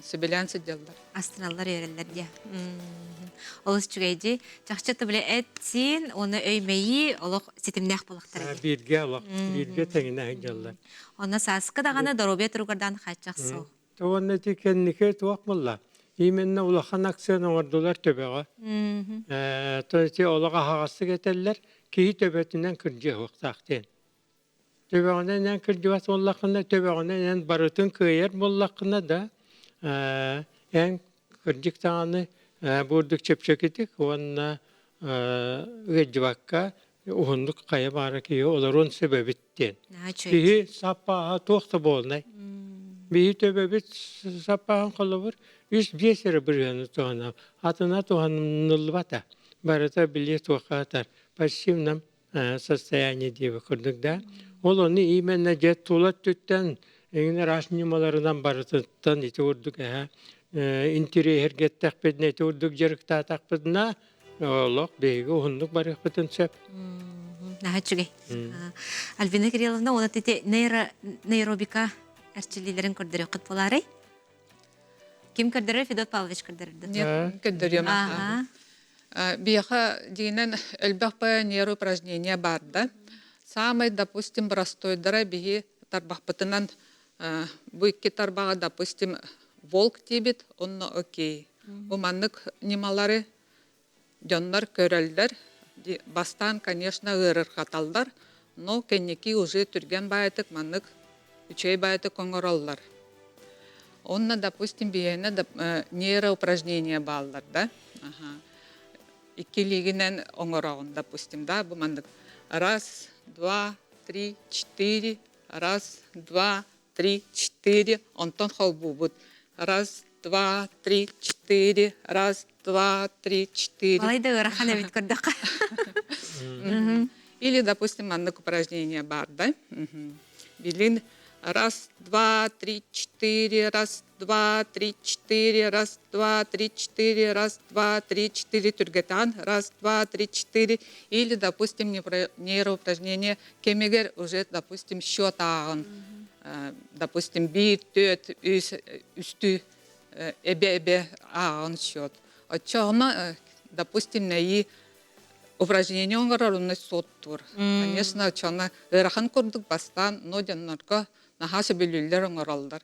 сөбүлээн сылдьаллар. Астыналлар, үөрэллэр диэ. Олус үчүгэй дии. Чахчы бile эт-сиин уонна өй-мэйии олох ситимнээх буолахтара дии. Бииргэ олох, бииргэ тэҥинэ сылдьаллар. Онно сааскы даҕаны доруобуйа туругардаан хааччах суох. Уонна ити кэнники туох буолла? Именно улахан акцияны оҥордулар төбөҕө. То ити олох аһаҕастык этэллэр, киһи төбөтүнэн кырдьыа суохтаах диэн. Төбөҕүнэн эн кырдьыбат буоллаххына, төбөҕүнэн эн барытын кыайар буоллаххына да, эн кырдьык даҕаны бурдук чэпчэкитик уонна ыалдьыбакка уһуннук хайа баара киһи олоруон сөп эбит диэн. Киһи саппааһа туох да буолнай. Биһи төбөбүт саппааһын холобур үс биэс эрэ бырыһыаны туһанар. Атына туһаныллыбата. Барыта били туохха атар. Пассивном состояние диэби курдук да. Ол ону именно дьэ тула өттүттэн эҥин араас ньымаларынан барытыттан ити курдук эһэ интириэһиргэттэхпитинэ ити курдук дьарыктаатахпытына олох биһиги уһуннук барыахпытын сөп. Наһаа үчүгэй. Альбина Кирилловна, уонна ити нейробика эрчиллиилэрин көрдөрүөххүт буолаарай? Ким көрдөрөр? Федот Павлович көрдөрөрдө. Нет, көрдөрүөм. Биэхэ дигинэн элбэх баайа нейроупражнение бар да. Самый, допустим, простойдара биһи тарбахпытынан бу икки тарбаҕы, допустим, волк диибит, онно окей. Бу маннык ньымалары дьоннор көрөллөр. Бастаан, конечно, ыарырҕаталлар. Но кэнники уже түргэн баайытык маннык үчүгэй баайытык оҥороллор. Онно, допустим, биһиэнэ нейроупражнения бааллар да. Ага. Икки илиигинэн оҥороҕун, допустим, да, бу маннык раз, два, три, четыре, раз, два, три, четыре, онтон холбуубут. Раз, два, три, четыре, раз, два, три, четыре. Балай да ыарахан эбит көрдөххө. Или, допустим, маннык упражнение бар, да? Билин раз, два, три, четыре, раз, два, три, четыре, раз, два, три, четыре, раз, два, три, четыре, түргэтаан, раз, два, три, четыре. Или, допустим, нейроупражнение кэмигэр уже, допустим, счет ааҕын. Допустим, биир, түөрт, үс, үстүү эбэ-эбэ ааҕын счет. Оччоҕуна, допустим, нэйии упражнение оҥорор онно суоттуур. Конечно, оччоҕуна ыарахан курдук бастаан, но дьоннорго наһаа сөбүлүүллэр оҥороллор.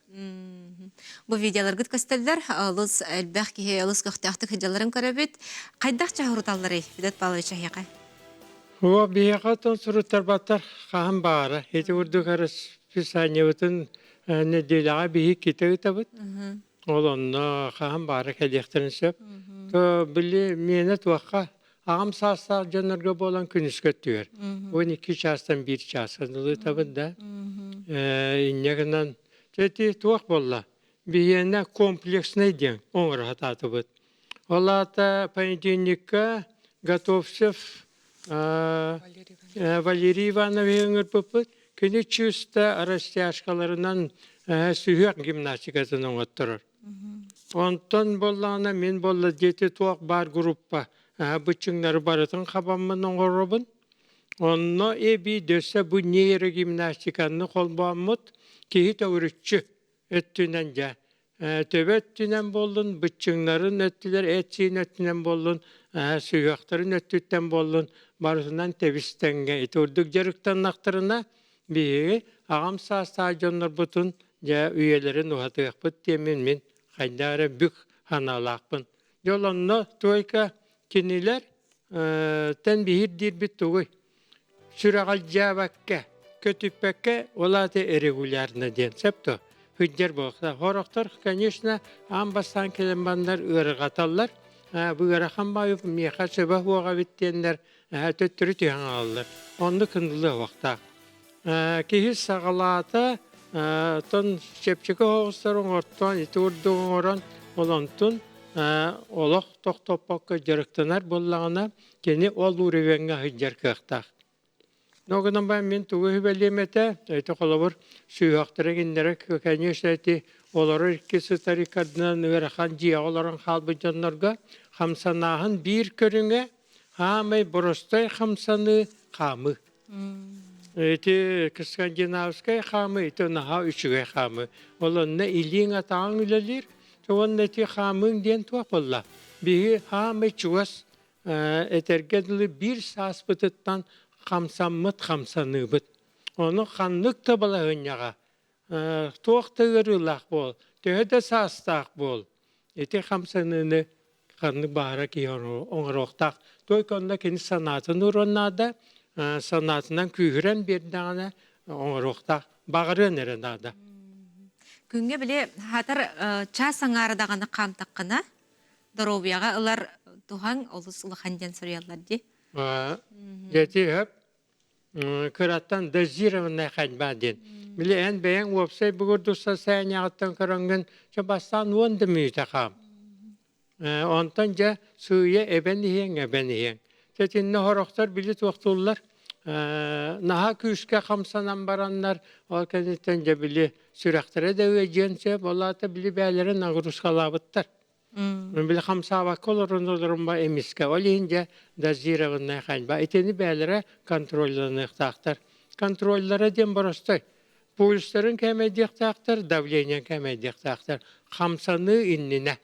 Бу видеоларгыт көстөллөр, олус элбэх киһи олус көхтөөхтүк сылдьалларын көрөбүт. Хайдах чаһыруталларый, Федот Павлович эһиэхэ? О, биһиэхэ оттон суруттарбаттар хаһан баара. Ити курдук расписаниебытын нэдиэлэҕэ биһи ките ыытабыт. Ол онно хаһан баара кэлиэхтэрин сөп. То били миэнэ туохха аҕам саастаах дьоннорго буолан күнүскэ өттүгэр. 12 чаастан 1 чааска дылы да. Инньэ гынан ити туох буолла? Биһиэнэ комплекснай диэн оҥоро сатаатыбыт. Ол аата понедельникка Готовцев Валерий Иванович ыҥырбыппыт. Кини чисто растяжкаларынан сүһүөх гимнастикатын оҥотторор. Онтон буоллаҕына мин буолла диэти туох баар группа быччыҥнары барытын хабаммын оҥоробун. Онно эбии дөссө бу нейрогимнастиканы холбооммут киһи төгүрүччү өттүнэн дьэ төбө өттүнэн буоллун, быччыҥнарын өттүлэр эт-сиин өттүнэн буоллун, сүһүөхтэрин өттүттэн буоллун, барытынан тэбис-тэҥҥэ ити курдук дьарыктаннахтарына, биһиги аҕам саастаах дьоннорбутун дьэ үйэлэрин уһатыахпыт диэммин мин хайдах эрэ бүк санаалаахпын. Дьэ ол онно туойка кинилэр тэн биһир диирбит тугуй? Сүрэҕэлдьээбэккэ, көтүппэккэ, ол аата регулярно диэн сөп дуо? Сылдьар буолуохтаах. Сорохтор, конечно, аан бастаан кэлэн бараннар ыарырҕаталлар. Бу ыарахан баайы миэхэ сөбө суох эбит диэннэр төттөрү түһэн хаалаллар. Оннук ыныллыа суохтаах. Киһи саҕалаата, оттон чэпчэки оһоҕостор оҥортоон, ити курдук оҥорон, ол онтун олох тохтоппокко дьарыктанар буоллаҕына, кини ол уровеҥҥа сылдьар кыахтаах. Но гынан баран мин тугу сүбэлиэм этэ, ити холобур сүһүөхтэрэ кинилэрэ конечно ити олорор икки сытар иккардынан ыарахан дьиэҕэ олорон хаалбыт дьоннорго хамсанааһын биир көрүҥэ хаамай боростой хамсаныы хаамыы. Ити скандинавскай хаамыы ити наһаа үчүгэй хаамыы. Ол онно илииҥ атаҕыҥ үлэлиир, уонна ити хаамыыҥ диэн туох буолла? Биһи хаамай чугас этэргэ дылы биир сааспытыттан хамсаммыт хамсаныыбыт. Ону ханнык да балаһыанньаҕа туох да ыарыылаах буол, төһө да саастаах буол, ити хамсаныыны ханнык баара киһи оҥоруохтаах. Только онно кини санаатын уруон наада, санаатынан күүһүрэн биэрдэҕинэ оҥоруохтаах, баҕарыан эрэ наада. Күҥҥэ били хатар чаас аҥаара даҕаны хаамтаххына доруобуйаҕа ылар туһаҥ олус улахан диэн суруйаллар дии. Дети хөп кыраттан дозированная ходьба диэн. Били эн бэйэҥ уопсай бугурдук состояниеҕыттан көрөҥҥүн чэ бастаан уон да мүнүүтэ хаам. Онтон дьэ сыыйа эбэн иһиэҥ, эбэн иһиэҥ. Итиннэ сорохтор били туохтууллар наһаа күүскэ хамсанан бараннар ол кэнниттэн дьэ били сүрэхтэрэ да ыадьыан сөп, ол аата били бээлэрин нагрузкалаабыттар. Били хамсаабакка олорон олорумма эмискэ ол иһин дьэ дозированная ходьба итини бээлэрэ контролланыахтаахтар. Контроллара диэн боростой. Пульстарын кээмэйдиэхтээхтэр, давлениены кээмэйдиэхтээхтэр. Хамсаныы иннинэ.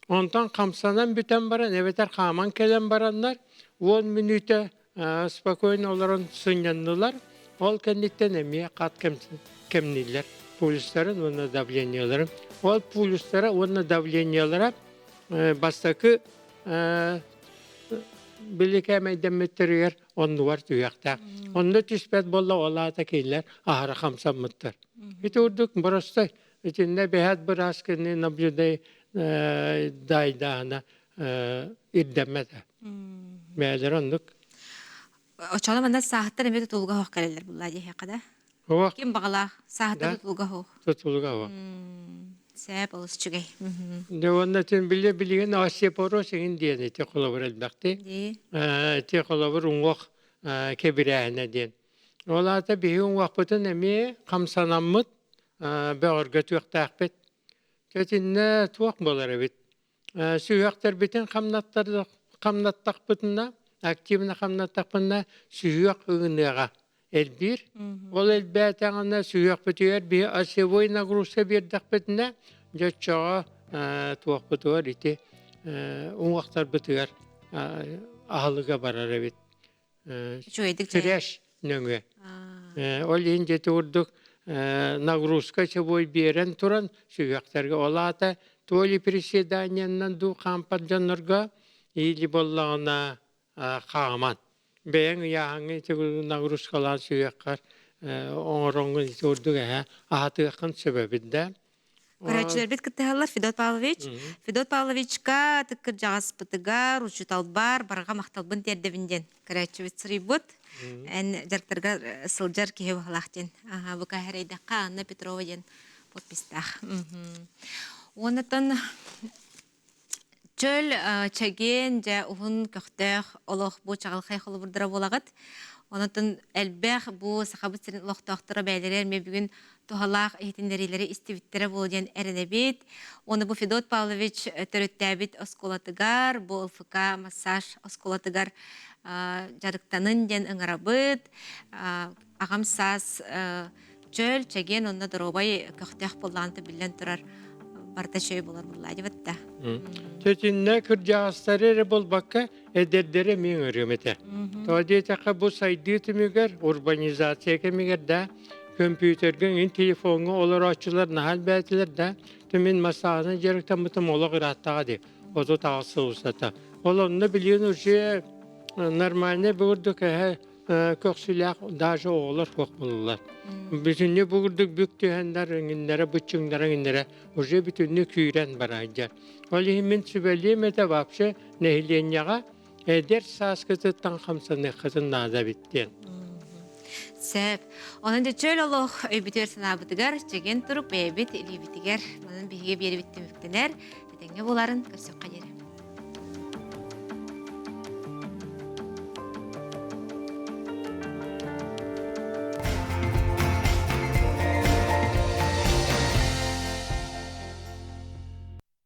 Онтон хамсанан бүтэн баран, эбэтэр хааман кэлэн бараннар, 10 мүнүүтэ спокойно олорон сынньаннылар. Ол кэнниттэн эмиэ хат кэмнииллэр пульстарын уонна давлениеларын. Ол пульстара уонна давлениелара бастакы били кээмэйдэммиттэригэр оннугар түһүөхтээх. Онно түспэт буолла ол аата кинилэр аһара хамсаммыттар. Ити курдук боростой итиннэ бэһэт быраас кини наблюдай дайдаана ирдэммэтэ. Бэйэлэрэ оннук. Оччоҕуна манна сааһыттан эмиэ тутулуга суох кэлэллэр буллаа диэххэ да. Ова. Ким баҕалаах сааһыттан тутулуга суох. Тутулуга ова. Сээп олус үчүгэй. Дьэ уонна тин биле билигин остеопороз иҥин диэн ити холобур элбэхти. Ити холобур уҥуох кэбирээһинэ диэн. Ол аата биһи уҥуохпутун эмиэ хамсанаммыт бөҕөргөтүөхтээхпит. Итиннэ туох буолар эбит? Сүһүөхтэрбитин хамнаттахпытына, активно хамнаттахпытына сүһүөх ыгыныаҕа элбиир. Ол элбээтэҕинэ сүһүөхпүтүгэр биһи осевой нагрузка биэрдэхпитинэ, дьэ оччоҕо туохпутугар ити уҥуохтарбытыгар аһылыга барар эбит. Үчүгэйдик Тиреш нөҥүө. Ол иһин дьэти курдук нагрузка чобуой биэрэн туран сүһүөхтэргэ ол аата то ли приседаниянан дуу хаампат дьоннорго или буоллаҕына хааман бэйэҥ ыйааһыҥҥа ити нагрузкалаан сүһүөххэр оҥороҥҥун ити курдук эһэ аһатыаххын сөп эбит да. Көрөөччүлэрбит кыттыһаллар Федот Павлович. Федот Павловичка ытык кырдьаҕаспытыгар, учууталбар барҕа махталбын тиэрдэбин диэн көрөөччүбүт суруйбут. Эн дьарыктарга сылдьар киһи баһылаах диэн. Аха, бу кэһэрэйдэххэ Анна Петрова диэн подпистаах. Уоннаттан Чөл, чэгиэн, дьэ уһун көхтөөх олох бу чаҕылхай холобурдара буолаҕыт. Онон элбэх бу Сахабыт сирин олохтоохторо бэйэлэрэ эмиэ бүгүн туһалаах иһитиннэриилэри истибиттэрэ буолуо диэн эрэнэбит. Уонна бу Федот Павлович төрүттээбит оскуолатыгар, бу ЛФК массаж оскуолатыгар дьарыктанын диэн ыҥырабыт. Аҕам саас чөл, чэгиэн уонна доруобай көхтөөх буоллаҕына биллэн турар барыта үчүгэй буолар буоллаа дибит да. Тэтиннэ кырдьаҕастары эрэ буолбакка эдэрдэри эмиэ ыҥырыам этэ. Тоҕо диэтэххэ бу сайдыы түмүгэр урбанизация кэмигэр да көмпүүтэргэ иҥин телефоҥҥа олорооччулар наһаа элбээтилэр да мин массааһынан дьарыктаммытым олох ырааттаҕа дии 38 сыл устата. Ол онно билигин уже нормальный бурдук эһэ көхсүлээх даже оҕолор суох буоллулар. Бүтүннүү бу курдук бүк түһэннэр, иҥиннэрэ, быччыҥнара иҥиннэрэ уже бүтүннүү күүрэн бараайдьар. Ол иһин мин сүбэлиэм этэ вообще нэһилиэнньэҕэ эдэр сааскытыттан хамсаныаххытын наада эбит диэн. Сөп. Онон дьэ чөл олох өйбүтүгэр санаабытыгар чэгиэн турук бэйэбит илиибитигэр манан биһиги биэрибит түмүктэнэр этэҥҥэ буоларын көрсөххө диэри.